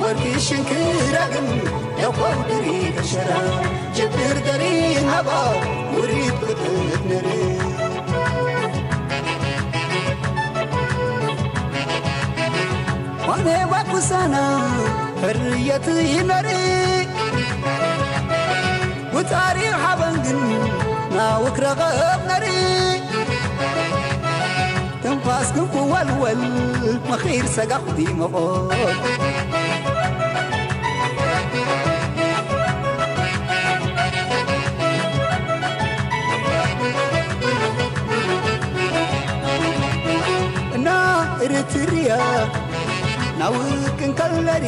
ወርቂ ሽንክራግን የኾው ድሪ ተሸራ ጀብር ደሪ ሃባ ውሪድ ቁጥት ነሪ። ዋኔ ዋኩሳና ሕርየት ይነሪ ውጻሪ ሓበን ግን ናውክ ረቐብ ነሪ። ትንፋስ ክንኩ ወልወል መኺር ሰጋኹ ዲመቖ። እና ኤርትርያ ናውክ እንከለሪ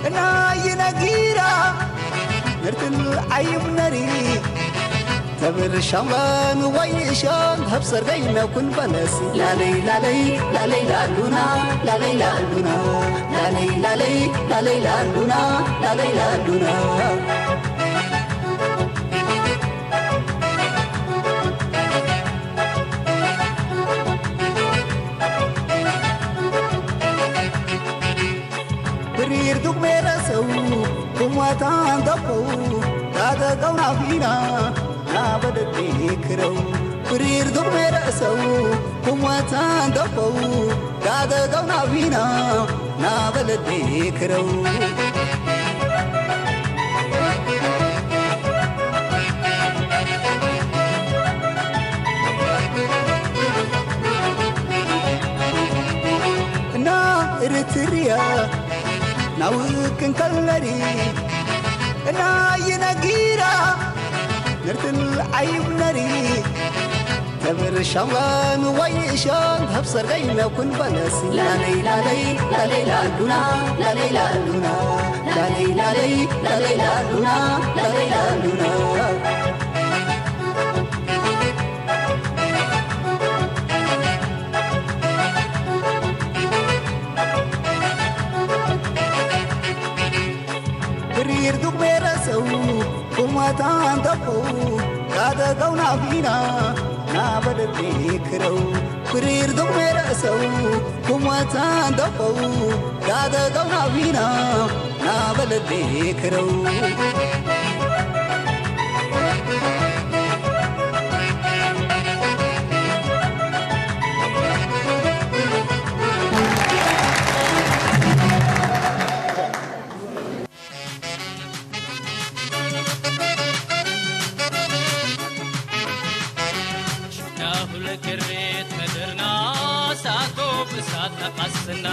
እና ይነጊራ ንርትል ዓይም ነሪ ተብር ሻምባን ዋይሻን ሀብ ሰርገይ ነኩን በለስ ላለይ ላለይ ላለይ ላሉና ላለይ ላሉና ላለይ ላለይ ላለይ ላሉና ላለይ ላሉና። ጋደገው ናቢና ናበለዴ ክረው ብሪር ዱሜ ረእሰው ኩመታን ደፈው ጋደገው ናቢና ናበለዴ ክረው እና እርትርያ ናውክን ከለሪ እና ይነጊራ ነርትል ዓይብ ነሪ ተብር ሻዋን ዋይሻን ሀብሰር ገይነኩን በለስ ላለይ ላለይ ላለይ ላሉና ላለይ ላሉና ላለይ ላለይ ላለይ ላሉና ላለይ ላሉና ብሪር ዱሜረሰው ኩማታን ደፈው ጋደገው ናቢና ናበለዴ ክረው ብሪር ዱሜረሰው ኩማታን ደፈው ጋደገው ናቢና ናበለዴ ክረው ናሁለ ክሬት ምድርና ሳቶ ብሳት ነቃስና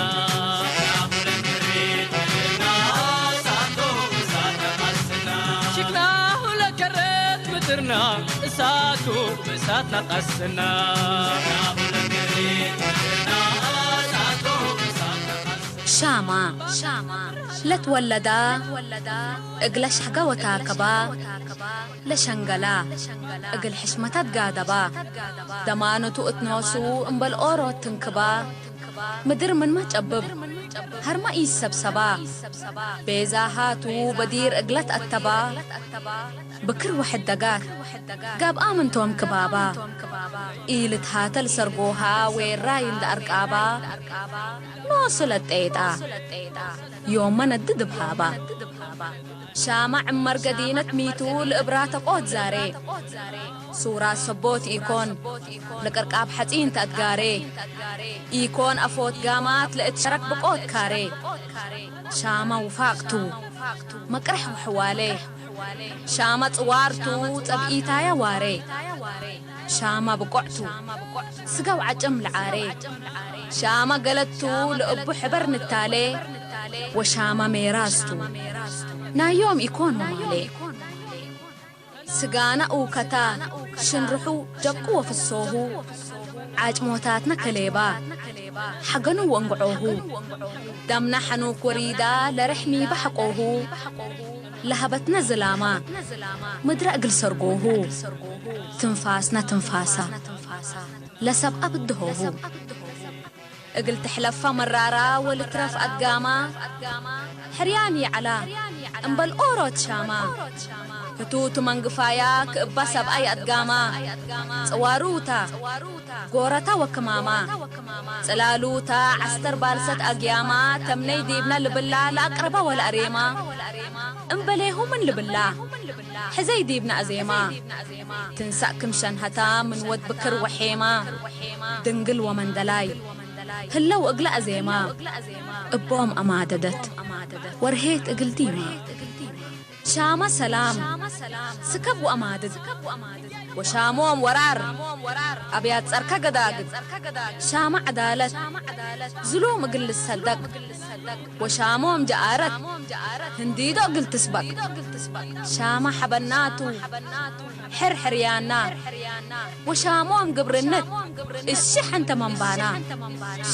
ናሁለ ክሬት ምድርና ሳቶ ብሳት ነቃስና ሽክናሁለ ክሬት ምድርና እሳቱ ብሳት ነቃስና ናሁለ ክሬት ምድርና ሳቶ ብሳት ነቃስና ሻማ ለትወለዳ እግለ ሸሕጋ ወታከባ ለሸንገላ እግል ሕሽመታ ትጋደባ ደማነቱ እት ኖሱ እምበል ኦሮት ትንክባ ምድር ምንመ ጨብብ ሀርመ ኢሰብሰባ ቤዛሃቱ በዲር እግለ ተአተባ ብክር ወሕደጋት ገብአ ምንቶም ክባባ ኢልትሃተ ልሰርጎሃ ዌራይ እንደ አርቃባ ኖሱ ለጤጣ ዮመ ነዲ ድብሃባ ሻማ ዕመር ገዲነት ሚቱ ልእብራተ ቆት ዛሬ ሱራ ሰቦት ኢኮን ልቅርቃብ ሐጺን ተአትጋሬ ኢኮን አፎት ጋማት ለእትሸረክ ብቆት ካሬ ሻማ ውፋቅቱ መቅረሕ ወሕዋሌ ሻማ ጽዋርቱ ጸብኢታያ ዋሬ ሻማ ብቆዕቱ ስጋው ዓጭም ለዓሬ ሻማ ገለቱ ለእቡ ሕበር ንታሌ ወሻማ ሜራስቱ ናዮም ኢኮን ወማሌ ስጋና ኡከታ ሽንርሑ ደቁ ወፍሶሁ ዓጭሞታትና ከሌባ ሓገኑ ወእንግዖሁ ደምና ሐኑክ ወሪዳ ለርሕሚ በሐቆሁ ለሀበትነ ዝላማ ምድረ እግል ሰርጎሁ ትንፋስና ትንፋሳ ለሰብአ ብድሆሁ እግል ትሕለፋ መራራ ወልትረፍ አድጋማ ሕርያን ይዐላ እምበል ኦሮት ሻማ ህቱቱ መንግፋያ ክእባ ሰብአይ አድጋማ ጽዋሩታ ጎረታ ወክማማ ጽላሉታ ዐስተር ባልሰት አግያማ ተምነይ ዲብና ልብላ ለአቅረባ ወለአሬማ እምበሌሁ ምን ልብላ ሕዘይ ዲብና አዜማ ትንሳእ ክም ሸንሀታ ምን ወድ ብክር ወሔማ ድንግል ወመንደላይ ህለው እግለ አዜማ እቦም አማደደት ወርሄት እግል ዲማ ሻማ ሰላም ስከብ ወአማድድ ወሻሞም ወራር አብያት ጸርከ ገዳግድ ሻማ ዐዳለት ዝሉም እግል ልሰደቅ ወሻሞም ጀአረት ህንዲዶ እግል ትስበቅ ሻማ ሐበናቱ ሕር ሕርያና ወሻሞም ግብርነት እሺ ሐንተ መንባና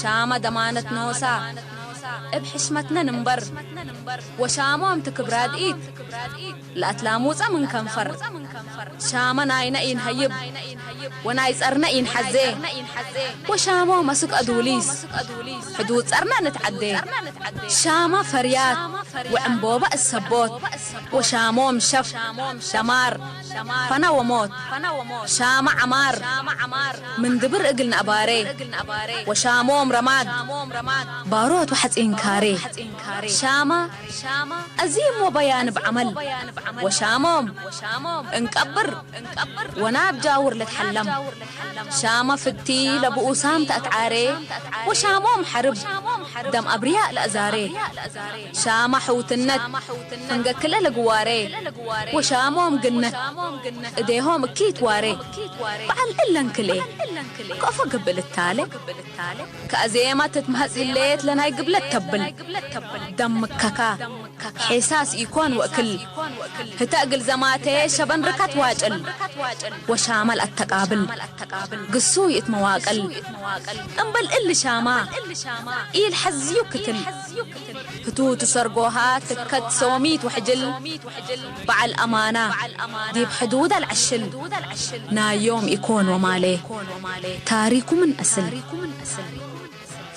ሻማ ደማነት ኖሳ እብ ሕሽመትነ ንንበር ወሻሞም ትክብራድኢት ለአትላሙጸ ምን ከንፈር ሻመ ናይነ ኢንሀይብ ወናይ ጸርነ ኢንሐዜ ወሻሞም አስክ አዱሊስ ሕዱድ ጸርነ ንትዐዴ ሻመ ፈርያት ወዕምቦበ እሰቦት ወሻሞም ሸፍ ደማር ፈነ ወሞት ሻመ ዐማር ምን ድብር እግል ነአባሬ ወሻሞም ረማድ ባሮት ወሐጺ ኢንካሬ ሻማ ኣዚሞ በያን ብዓመል ወሻሞም እንቀብር ወናብ ጃውር ልትሐለም ሻማ ፍቲ ለብኡሳም ተአትዓሬ ወሻሞም ሐርብ ደም አብርያእ ለአዛሬ ሻማ ሕውትነት ፈንገክለ ለግዋሬ ወሻሞም ግነት እዴሆም እኪት ዋሬ በዓል እለን ክልኤ ከእፎ ገብእ ልታሌ ከአዜማ ትትመሃጽ ይሌት ለናይ ግብለት ተብል ደምከካ ሔሳስ ኢኮን ወእክል ህተ እግል ዘማቴ ሸበን ርከት ዋጭል ወሻመል አተቃብል ግሱ ይእት መዋቅል እምበል እል ሻማ ኢል ሐዝዩ ክትል ህቱ ትሰርጎሃ ትከት ሶሚት ወሕጅል በዓል አማና ዲብ ሕዱድ አልዐሽል ናዮም ኢኮን ወማሌ ታሪኩ ምን አስል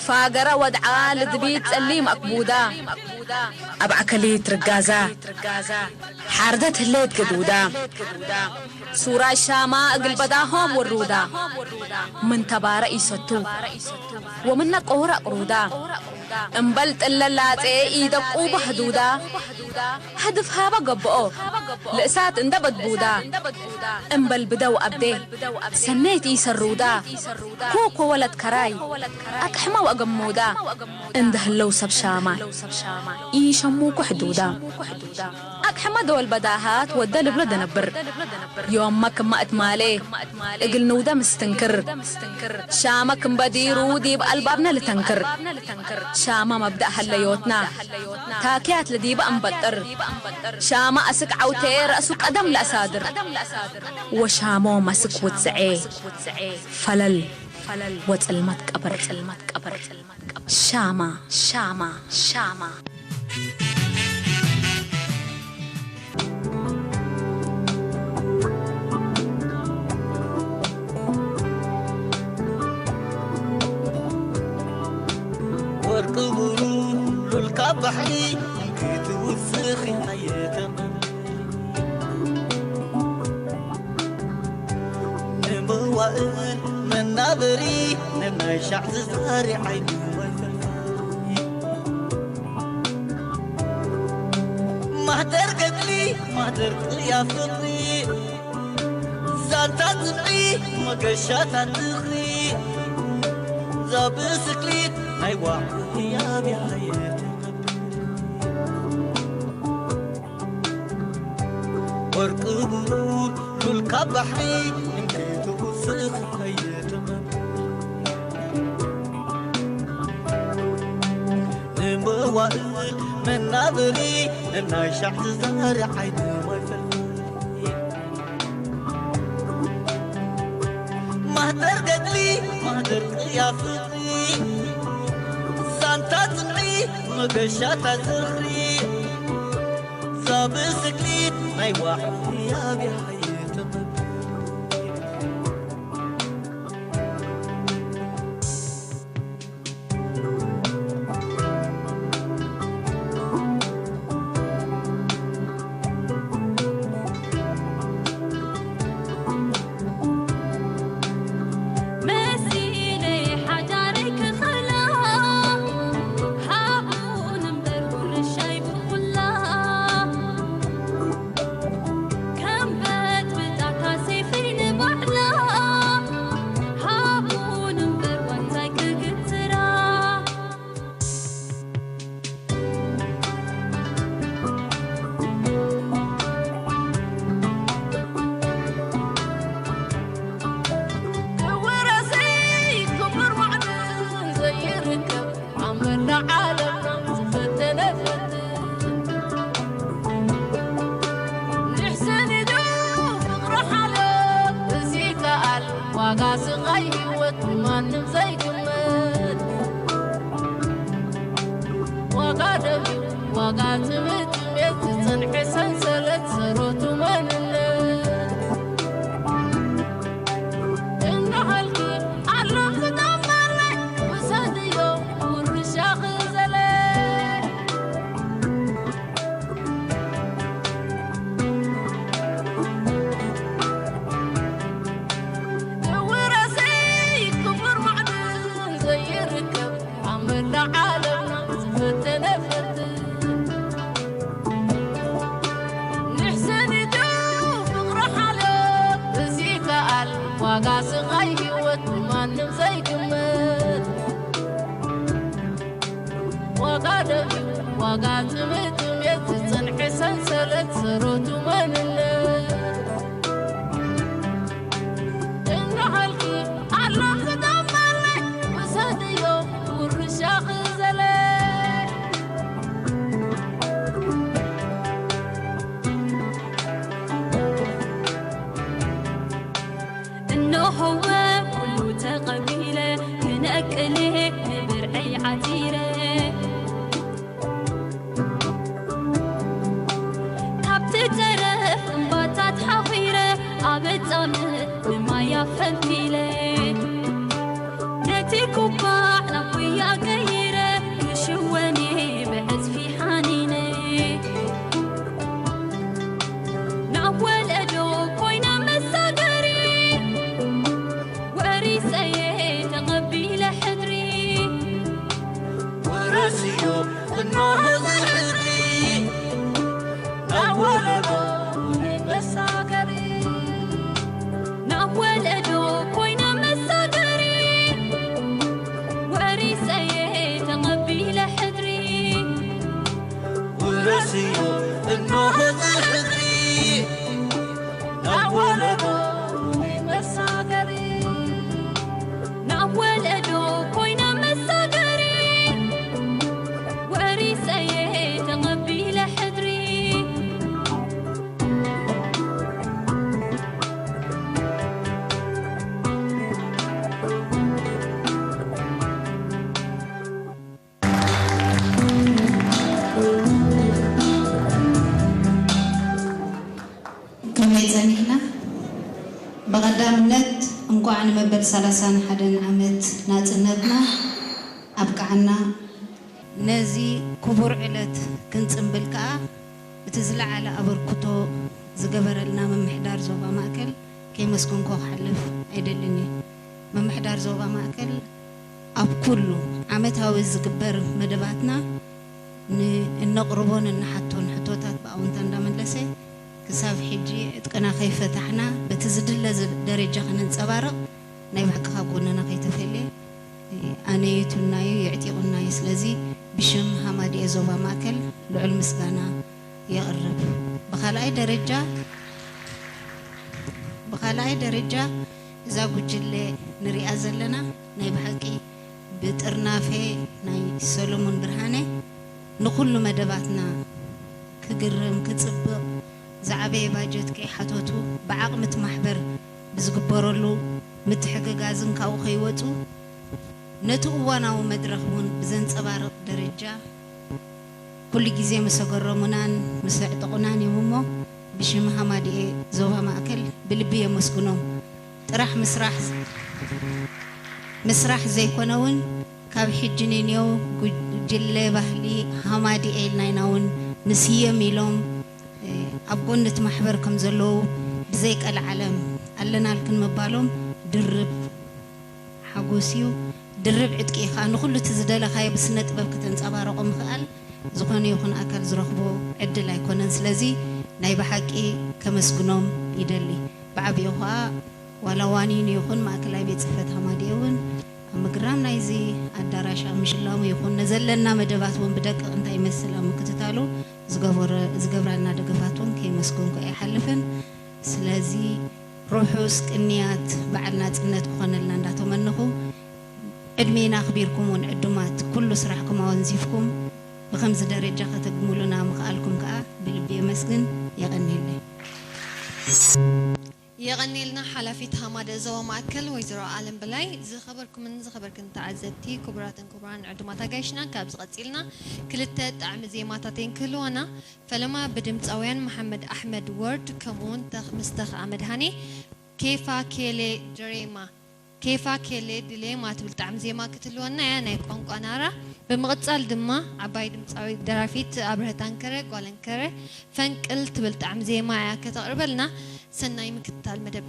ፋገረ ወድዓ ልድቢት ጸሊም አክቡዳ አብ ዐከሊት ርጋዛ ሓርደት ህሌት ገዱዳ ሱራ ሻማ እግል በዳሆም ወሩዳ ምን ተባረ ኢሰቱ ወምነ ቆሁር አቅሩዳ እምበል ጥለ ላጼ ኢደቁ በህዱዳ ሀድፍ ሃበ ገብኦ ለእሳት እንደ በድቡዳ እምበል ብደው አብዴ ሰኔት ኢሰሩዳ ኩኮ ወለት ከራይ አቅሕመ ወአገሙዳ እንደ ህለው ሰብ ሻማ ኢሸሙኩ ሕዱዳ አቅሕመ ደወል በዳሃት ወደ ልብሎ ደነብር ዮመ ክመ እት ማሌ እግል ንውደ ምስትንክር ሻመ ክም በዲሩ ዲብ አልባብነ ልተንክር ሻመ መብደእ ሀለዮትና ታክያት ለዲበ እንበጥር ሻመ አስክ ዐውቴ ረእሱ ቀደም ለአሳድር ወሻሞ መስክ ውጽዔ ፈለል ወጽልመት ቀብር ሻማ ሻማ ሻማ ወርቂ ብሩር ሉል ካብ ባሕሪ ክትውስኽ ኣየተመን ንመዋእል መናበሪ ነናይ ሻዕ ዝዛሪ ዓይኒ ማህደር ገድሊ ማህደር ጥያ ፍቕሪ ዛንታ ጽምዒ መገሻታት ዝኽሪ እዛ ብስክሊት ናይ ዋዕላ ህያብ እያ የትነብር ወርቂ ብሩር ሉል ካብ ባሕሪ እንክትውስኽ ከየትቐብር ንመዋእል መናበሪ ንናይ ሻዕ ዝዛሪ ዓይኒ ማይ ፈልፈል ማህደር ገድሊ ማህደር ቅያ ፍቕሪ ዛንታ ጽምዒ መገሻታ ዝኽሪ እዛ ብስክሊት ናይ ዋሕዚ ኣብያ ሓየተቐብል ዋጋ ስቓይ ህይወት ብማንም ዘይግመት፣ ዋጋ ደም፣ ዋጋ ጥሜት፣ ጥሜት ዝጸንሐ ሰንሰለት ሰረቱ መንነት። እናሃልኪ ኣላም ዝጠመረ ውሰድዮ ውርሻኺ ዘለ። እንሆወ ኩሉ ተቐቢለ ክነቅል ንብርዐይ ዓቲረ። ካብቲ ተረፍ እምባታት ሓኺረ ኣብ ጻምእ ንማይ ኣፈንቲለ። ነቲ ኩባዕ ናብ ጉያ ቀይረ ክሽወኒ ብዕጽፊ ሓኒነ። ናብ ወለዶ ኮይነ መሳገሪ ወሪሰየ ተቐቢለ ሕድሪ። ውረስዮ እንሆ እዚ ሕድሪ ናብ ወለዶ መሳገሪ። ናብ ወለዶ ኮይነ መሳገሪ ወሪሰየ ተቐቢለ ሕድሪ። ውረስዮ እንሆ እዚ ሕድሪ ናብ ወለዶ መሳገሪ። ናብ ወለዶ ኮይነ መሳገሪ ወሪሰየ ተቐቢለ ሕድሪ። ከመይ ጸኒሕና? ብቐዳምነት እንቋዕ ንመበል ሰላሳን ሓደን ዓመት ናጽነትና ኣብቅዓና። ነዚ ክቡር ዕለት ክንጽንብል ከኣ እቲ ዝለዓለ ኣበርክቶ ዝገበረልና ምምሕዳር ዞባ ማእከል ከየመስገንኩ ክሓልፍ ኣይደልን እየ። ምምሕዳር ዞባ ማእከል ኣብ ኩሉ ዓመታዊ ዝግበር መደባትና ን-፣ እነቕርቦን እንሓቶን ሕቶታት ብኣወንታ እንዳመለሰ ክሳብ ሕጂ ዕጥቅና ከይፈታሕና በቲ ዝድለ ዝ-፣ ደረጃ ከነንጸባርቕ ናይ ብሓቂ ካብ ጎንና ከይተፈልየ ኣነይቱና እዩ፣ የዕጢቑና እዩ። ስለዚ ብሽም ሃማድኤ ዞባ ማእከል ልዑል ምስጋና የቕርብ። ብኻልኣይ ደረጃ፣ ብኻልኣይ ደረጃ እዛ ጉጅለ ንሪኣ ዘለና ናይ ብሓቂ ብጥርናፈ ናይ ሰሎሞን ብርሃነ ንኹሉ መደባትና ክግርም፣ ክጽብቕ፣ ዝዓበየ ባጀት ከይሓተቱ ብዓቕሚ እቲ ማሕበር ብዝግበረሉ ምትሕግጋዝን ካብኡ ከይወጹ ነቲ እዋናዊ መድረኽ እውን ብዘንጸባርቕ ደረጃ ኩሉ ግዜ ምስ ኣገረሙናን ምስ ኣዕጠቑናን እዮም እሞ ብሽም ሃማድኤ ዞባ ማእከል ብልቢ የመስግኖም። ጥራሕ ምስራሕ፣ ምስራሕ ዘይኮነ እውን ካብ ሕጂ ንንየው ጉጅለ ባህሊ ሃማድኤ ኢልና ኢና እውን ንስየም ኢሎም፣ እ፣ ኣብ ጎኒ እቲ ማሕበር ከም ዘለዉ ብዘይቀልዓለም ኣለናልክን ምባሎም ድርብ ሓጎስ እዩ። ድርብ ዕጥቂ እዩ ከዓ ንኹሉ እቲ ዝደለኻዮ ብስነ ጥበብ ከተንጸባረቆ ምኽኣል ዝኾነ ይኹን ኣካል ዝረኽቦ ዕድል ኣይኮነን። ስለዚ ናይ ብሓቂ ከመስግኖም ይደሊ። ብዓቢኡ ከዓ ዋላ ዋኒን ይኹን ማእከላይ ቤት ጽሕፈት ሃማድኤ እውን ኣብ ምግራም ናይዚ ኣዳራሽ ኣብ ምሽላሙ ይኹን ነዘለና መደባት እውን ብደቂቕ እንታይ ይመስል ኣብ ምክትታሉ ዝገበረ-፣ ዝገብራልና ደገፋት እውን ከየመስገንኩ ኣይሓልፍን። ስለዚ ርሑስ ቅንያት በዓል ናጽነት ክኾነልና እንዳተመነኹ፣ ዕድሜና ኣኽቢርኩም እውን ዕዱማት ኩሉ ስራሕኩም ኣወንዚፍኩም ብኸምዚ ደረጃ ከተግምሉና ምኽኣልኩም ከኣ ብልቢ የመስግን። የቐንየለይ። የቐንየልና ሓላፊት ሃማደ ዞባ ማእከል ወይዘሮ ኣለም በላይ። ዝኸበርኩምን ዝኸበርክን ተዓዘብቲ፣ ክቡራትን ክቡራን ዕዱማት ኣጋይሽና፣ ካብዚ ቀጺልና ክልተ ጣዕሚ ዜማታት እየን ክህልዋና። ፈለማ ብድምጻውያን መሓመድ ኣሕመድ ወርድ ከምኡውን ተኽ-፣ ምስ ተኽኣ መድሃኔ ኬፋ ኬሌ ድሬማ፣ ኬፋ ኬሌ ድሌማ ትብል ጣዕሚ ዜማ ክትህልወና እያ፣ ናይ ቋንቋ ናራ። ብምቕጻል ድማ ዓባይ ድምጻዊት ደራፊት ኣብርሀት ኣንከረ፣ ጓል ኣንከረ፣ ፈንቅል ትብል ጣዕሚ ዜማ እያ ከተቕርበልና። ሰናይ ምክትታል መደብ።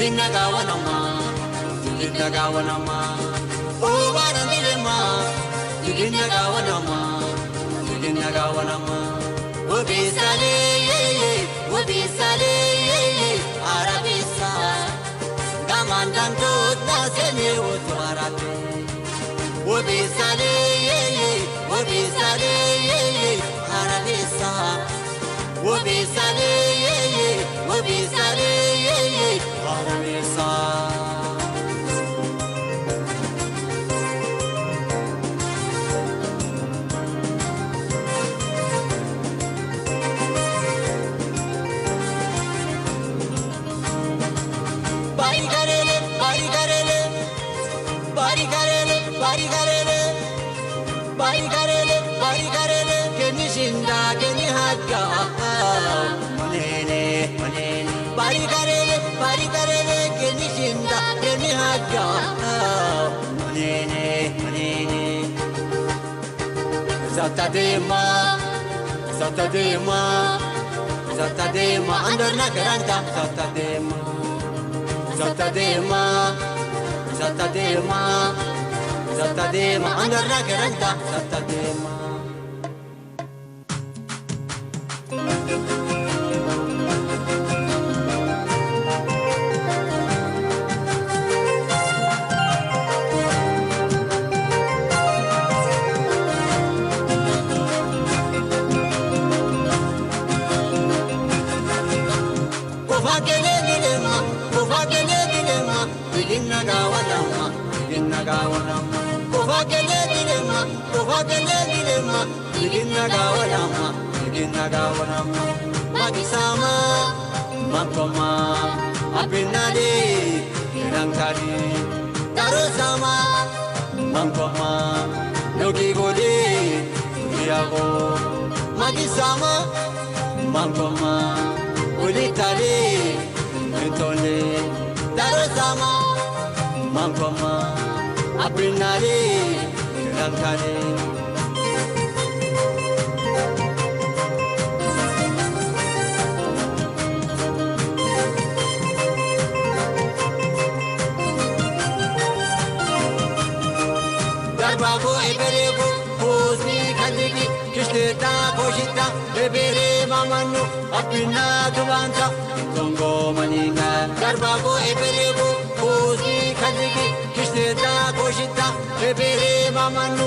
Nagawanama, nagawanama, o bara nilema, nagawanama, nagawanama, o bisale, o bisale, arabisa, gamandan tot na sene o to arabe. Wobisale, wobisale, arabesa. Wobisale, wobisale, arabesa. Barigarele, barigarele, barigarele, barigarele, barigarele, barigarele, keni shinda, keni hagga, manene, manene. Barigarele, barigarele, keni shinda, keni hagga, manene, manene. Zatadema, zatadema, zatadema, andar na garanta, zatadema, zatadema, zatadema, zatadema, andar na garanta, zatadema. Kofa kele dilema, kofa kele dilema, bigin naga walama, bigin naga walama. Kofa kele dilema, kofa kele dilema, bigin naga walama, bigin naga walama. Magisama, mankoma, apinali, nankali. Darosama, mankoma, logi godi, yago. Magisama, mankoma, ulitali, mitole. Darosama, mankoma, apinali, nankali. Darbago eberego, kozni kandigi, kishteta koshita, ebere mamanu, apina dubanta, tongo maninga. Darbago eberego, kozni kandigi, kishteta koshita, ebere mamanu,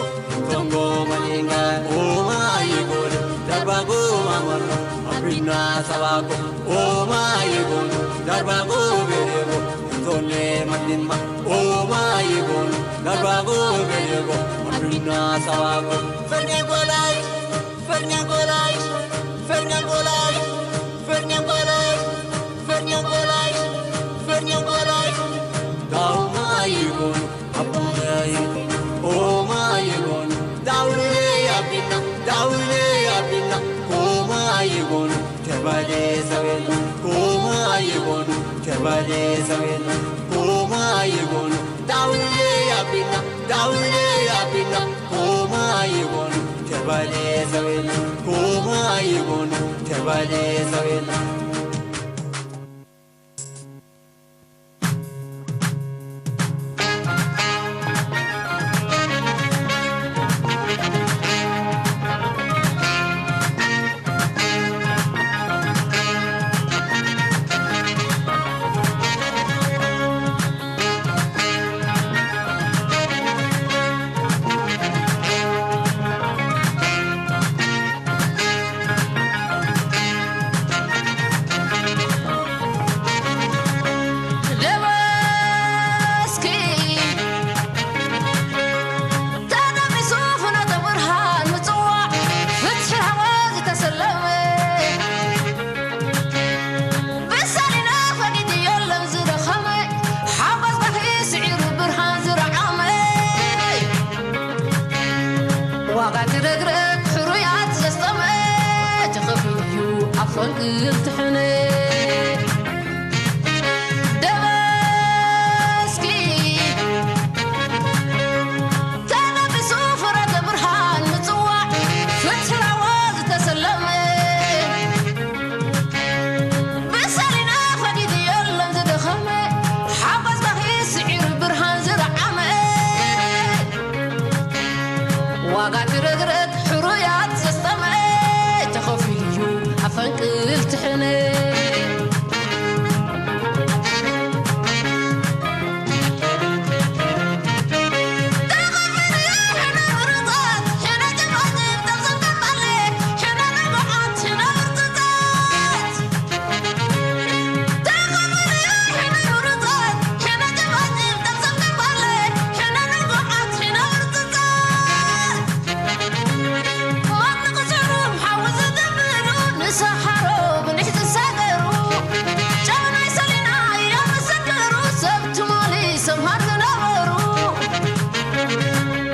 tongo maninga. Oma yegol, darbago mamanu, apina sabako. Oma yegol, darbago berego, tole maninma. Oma yegol, darbago berego, apina sabako. Fernegolai, Fernegolai, Fernegolai, Fernegolai, Fernegolai, Fernegolai. Dauma yegol, Abunayi, Oma yegol, Daule Abina, Daule Abina, Oma yegol, Tebale Savel, Oma yegol, Tebale Savel, Oma yegol, Daule Abina, Daule Abina, Oma yegol, Tebale Savel, Oma yegol, Tebale Savel. ደበስኪ ተነቢሱ ፍኖተ ብርሃን ምጽዋዕ ፍትሒ ሃወ ዝተሰለመ ብሳሊና ፈጊድ የለን ዝደኸመ ሓጎስ ባህሪ ስዒሩ ብርሃን ዝረዓመ ዋጋ ትረግረግ ሕሩያት ዘስጠመ ተኸፊሉ ኣብ ፈንቅል ትሕነ ደበስኪ ተነቢሱ ፍረተ ብርሃን ምጽዋዕ ፍትሒ ሃወ ዝተሰለመ ብሳሊና ፈጊድ የለን ዝደኸመ ዋጋ ትረግረግ ሕሩያት ዘስጠምዐ ተኸፊሉ እዩ ኣብ ፈንቅል ትሕነ።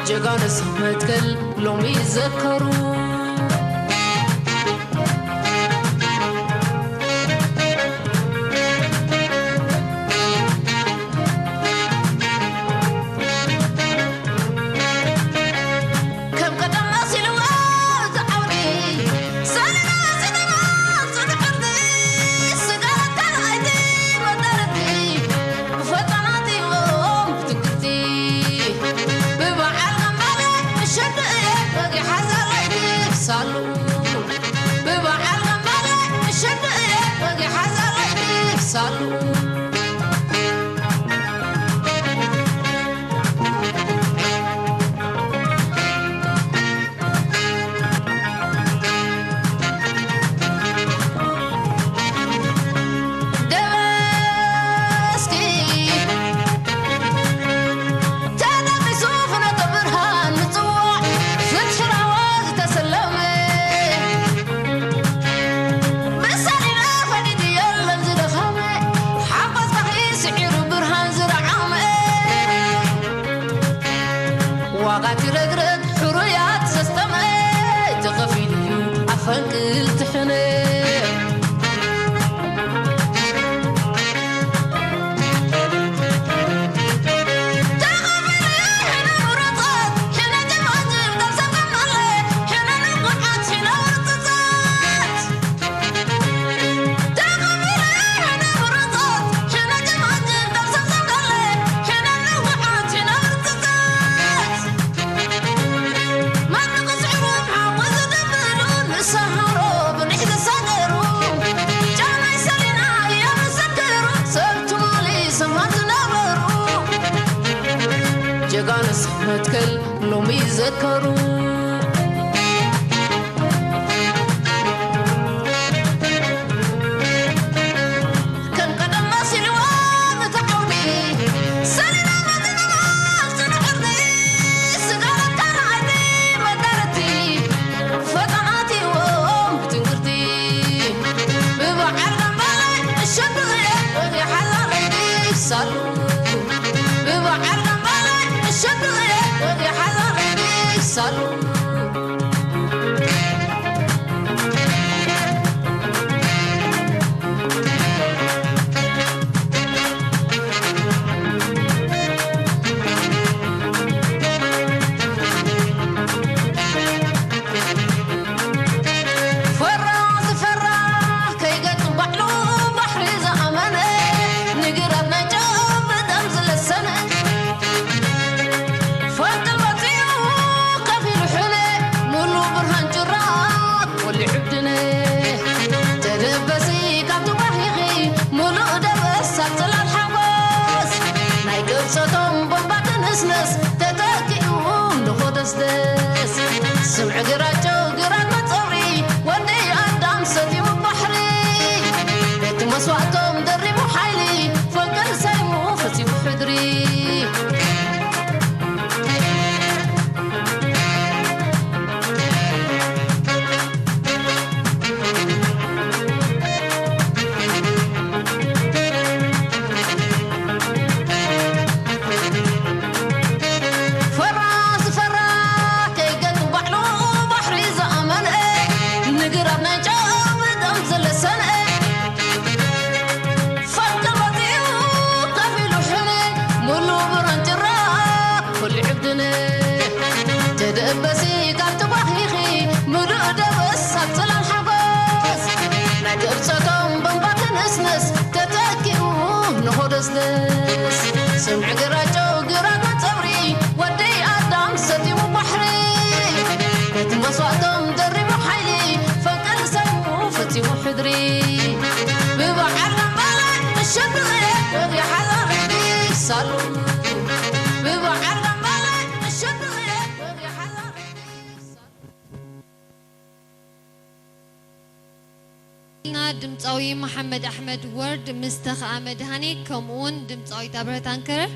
ጀጋኑ ሰብ መትከል ሎሚ ይዘከሩ። ከም ቀደም መሲልዎ እቲ ዓውዲ፣ ሰለና ስደማ ጽንሕርቲ፣ ስጋለት ካልኣይቲ መዳርግቲ፣ ብፈተናት እዮም ብትንክርቲ። ብበዓል ገምባለ እሸዱ እየ ወጊሓ ዘለይቲ ክሳሉ። ብበዓል ገምባለ እሸዱ እየ ወጊሓ ዘለይቲ ክሳሉ። ደበስኪ ተደቂሱ ፍኖተ ብርሃን ምጽዋዕ ፍትሒ ራዋ ዝተሰለመ ምሳሌና ፈሊጡ የለን ዝደኸመ ሓጎስ ባህሪ ስዒሩ ብርሃን ዝረዓመ ዋጋ ትረግረግ ሕሩያት ዘስጠመ ተኸፊሉ እዩ ኣብ ፈንቅል ትሕነ። ጀጋኑ ሰብ መትከል ሎሚ ይዘከሩ። ከም ቀደም መሲልዎም እቲ ዓውዲ፣ ሰሊና መጺና ኣብቲ ንዕርዲ፣ ስጋለት ካልኣይቲ መዳርግቲ፣ ፈተናት እዮም ብትንክርቲ። ብበዓል ገምባለ እሸዱ እየ ወጊሓ ዘለይቲ ክሳሉ። ብበዓል ገምባለ እሸዱ እየ ወጊሓ ዘለይቲ ክሳሉ። ፈራ ዝፈራ ከይገጥም ባዕሉ ባሕሪ ዝኣመነ ንግራት ናይ ጨው ብደም ዝለሰነ ፈንቅል መጺኡ ከፊሉ ሕነ ምሉእ ብርሃን ጭራ ወሊዑ ድነ ተደበሲ ካብ ትባሂኺ ምሉእ ደበስ ኣብ ጽላል ሓጎስ ናይ ቅብጸቶም ቦምባ ክንስነስ ተተኪኡ ንኾደስደስ ስምዒ ግራጨው ግራት መጸውሪ ወዲ ኣዳም ሰቲሙ ባሕሪ እቲ መስዋእቶም ደሪቡ ሓይሊ ፈንቅል ሰይሙ ፈጺሙ ሕድሪ። ፈራ ዝፈራ ከይገጥም ባዕሉ ባሕሪ ዝኣመነ ንግራት ናይ ጨው ደም ዝለሰነ ፈንቅል መጺኡ ከፊሉ ሕነ ምሉእ ብርሃን ጭራ ወሊዑ ድነ ተደበሲ ካብ ትባሂኺ ምሉእ ደበስ ኣብ ጽላል ሓጎስ ናይ ቅብጸቶም ቦምባ ክንስነስ ተተኪኡ ንኾደስደስ ስምዒ ግራጨው ግራት መጸውሪ ወዲ ኣዳም ሰቲሙ ባሕሪ መስዋእቶም ደሪቡ ሓይሊ ፈንቅል ሰሙ ፈጺሙ ሕድሪ ብበዓል መባል ምሸት ንቕየት ወጊሓ ዛርሕቲ ሳሉ ብበዓል መባል ምሸት ንቕየት ወጊሓ ዛርሕቲ ሳሉ ና ድምፃዊ መሓመድ ኣሕመድ ወርድ ምስ ተኸኣ መድሃኔ ከምኡውን ድምፃዊት ኣብረታን ከረር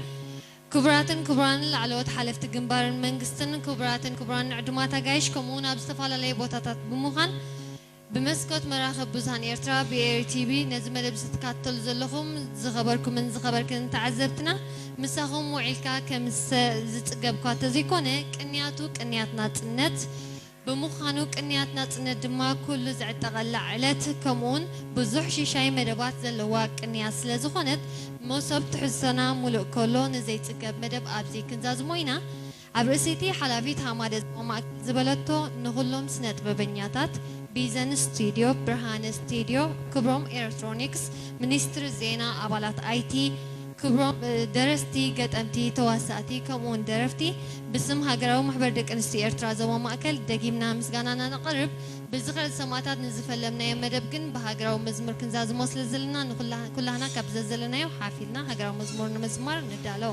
ክቡራትን ክቡራንን ላዕለዎት ሓለፍቲ ግንባርን መንግስትን ክቡራትን ክቡራን ዕዱማት ኣጋይሽ ከምኡውን ኣብ ዝተፈላለዩ ቦታታት ብምዃን ብመስኮት መራኸብ ብዙሃን ኤርትራ ብኤሪ ቲቪ ነዚ መደብ ዝትካተሉ ዘለኹም ዝኸበርኩምን ዝኸበርክን ተዓዘብትና ምሳኹም ውዒልካ ከምሰ ዝጽገብኳ ተዘይኮነ ቅንያቱ ቅንያት ናጽነት ብምዃኑ ቅንያት ናጽነት ድማ ኩሉ ዝዕጠቐላ ዕለት ከምኡውን ብዙሕ ሽሻይ መደባት ዘለዋ ቅንያት ስለ ዝኾነት መሶብ ትሕዝቶና ሙሉእ ከሎ ንዘይጽገብ መደብ ኣብዚ ክንዛዝሞ ኢና። ኣብ ርእሲቲ ሓላፊት ሃማደ ዞባ ማእከል ዝበለቶ ንኹሎም ስነ ጥበበኛታት ቢዘን ስቱድዮ፣ ብርሃነ ስቱድዮ፣ ክብሮም ኤሌክትሮኒክስ፣ ሚኒስትሪ ዜና፣ ኣባላት ኣይቲ፣ ክብሮም ደረስቲ፣ ገጠምቲ፣ ተዋሳእቲ ከምኡውን ደረፍቲ ብስም ሃገራዊ ማሕበር ደቂ ኣንስትዮ ኤርትራ ዞባ ማእከል ደጊምና ምስጋናና ነቕርብ። ብዝኽሪ ሰማእታት ንዝፈለምናዮ መደብ ግን ብሃገራዊ መዝሙር ክንዛዝሞ ስለ ዘለና ንኩላህና ካብ ዘዘለናዮ ሓፍ ኢልና ሃገራዊ መዝሙር ንምዝማር ንዳሎ።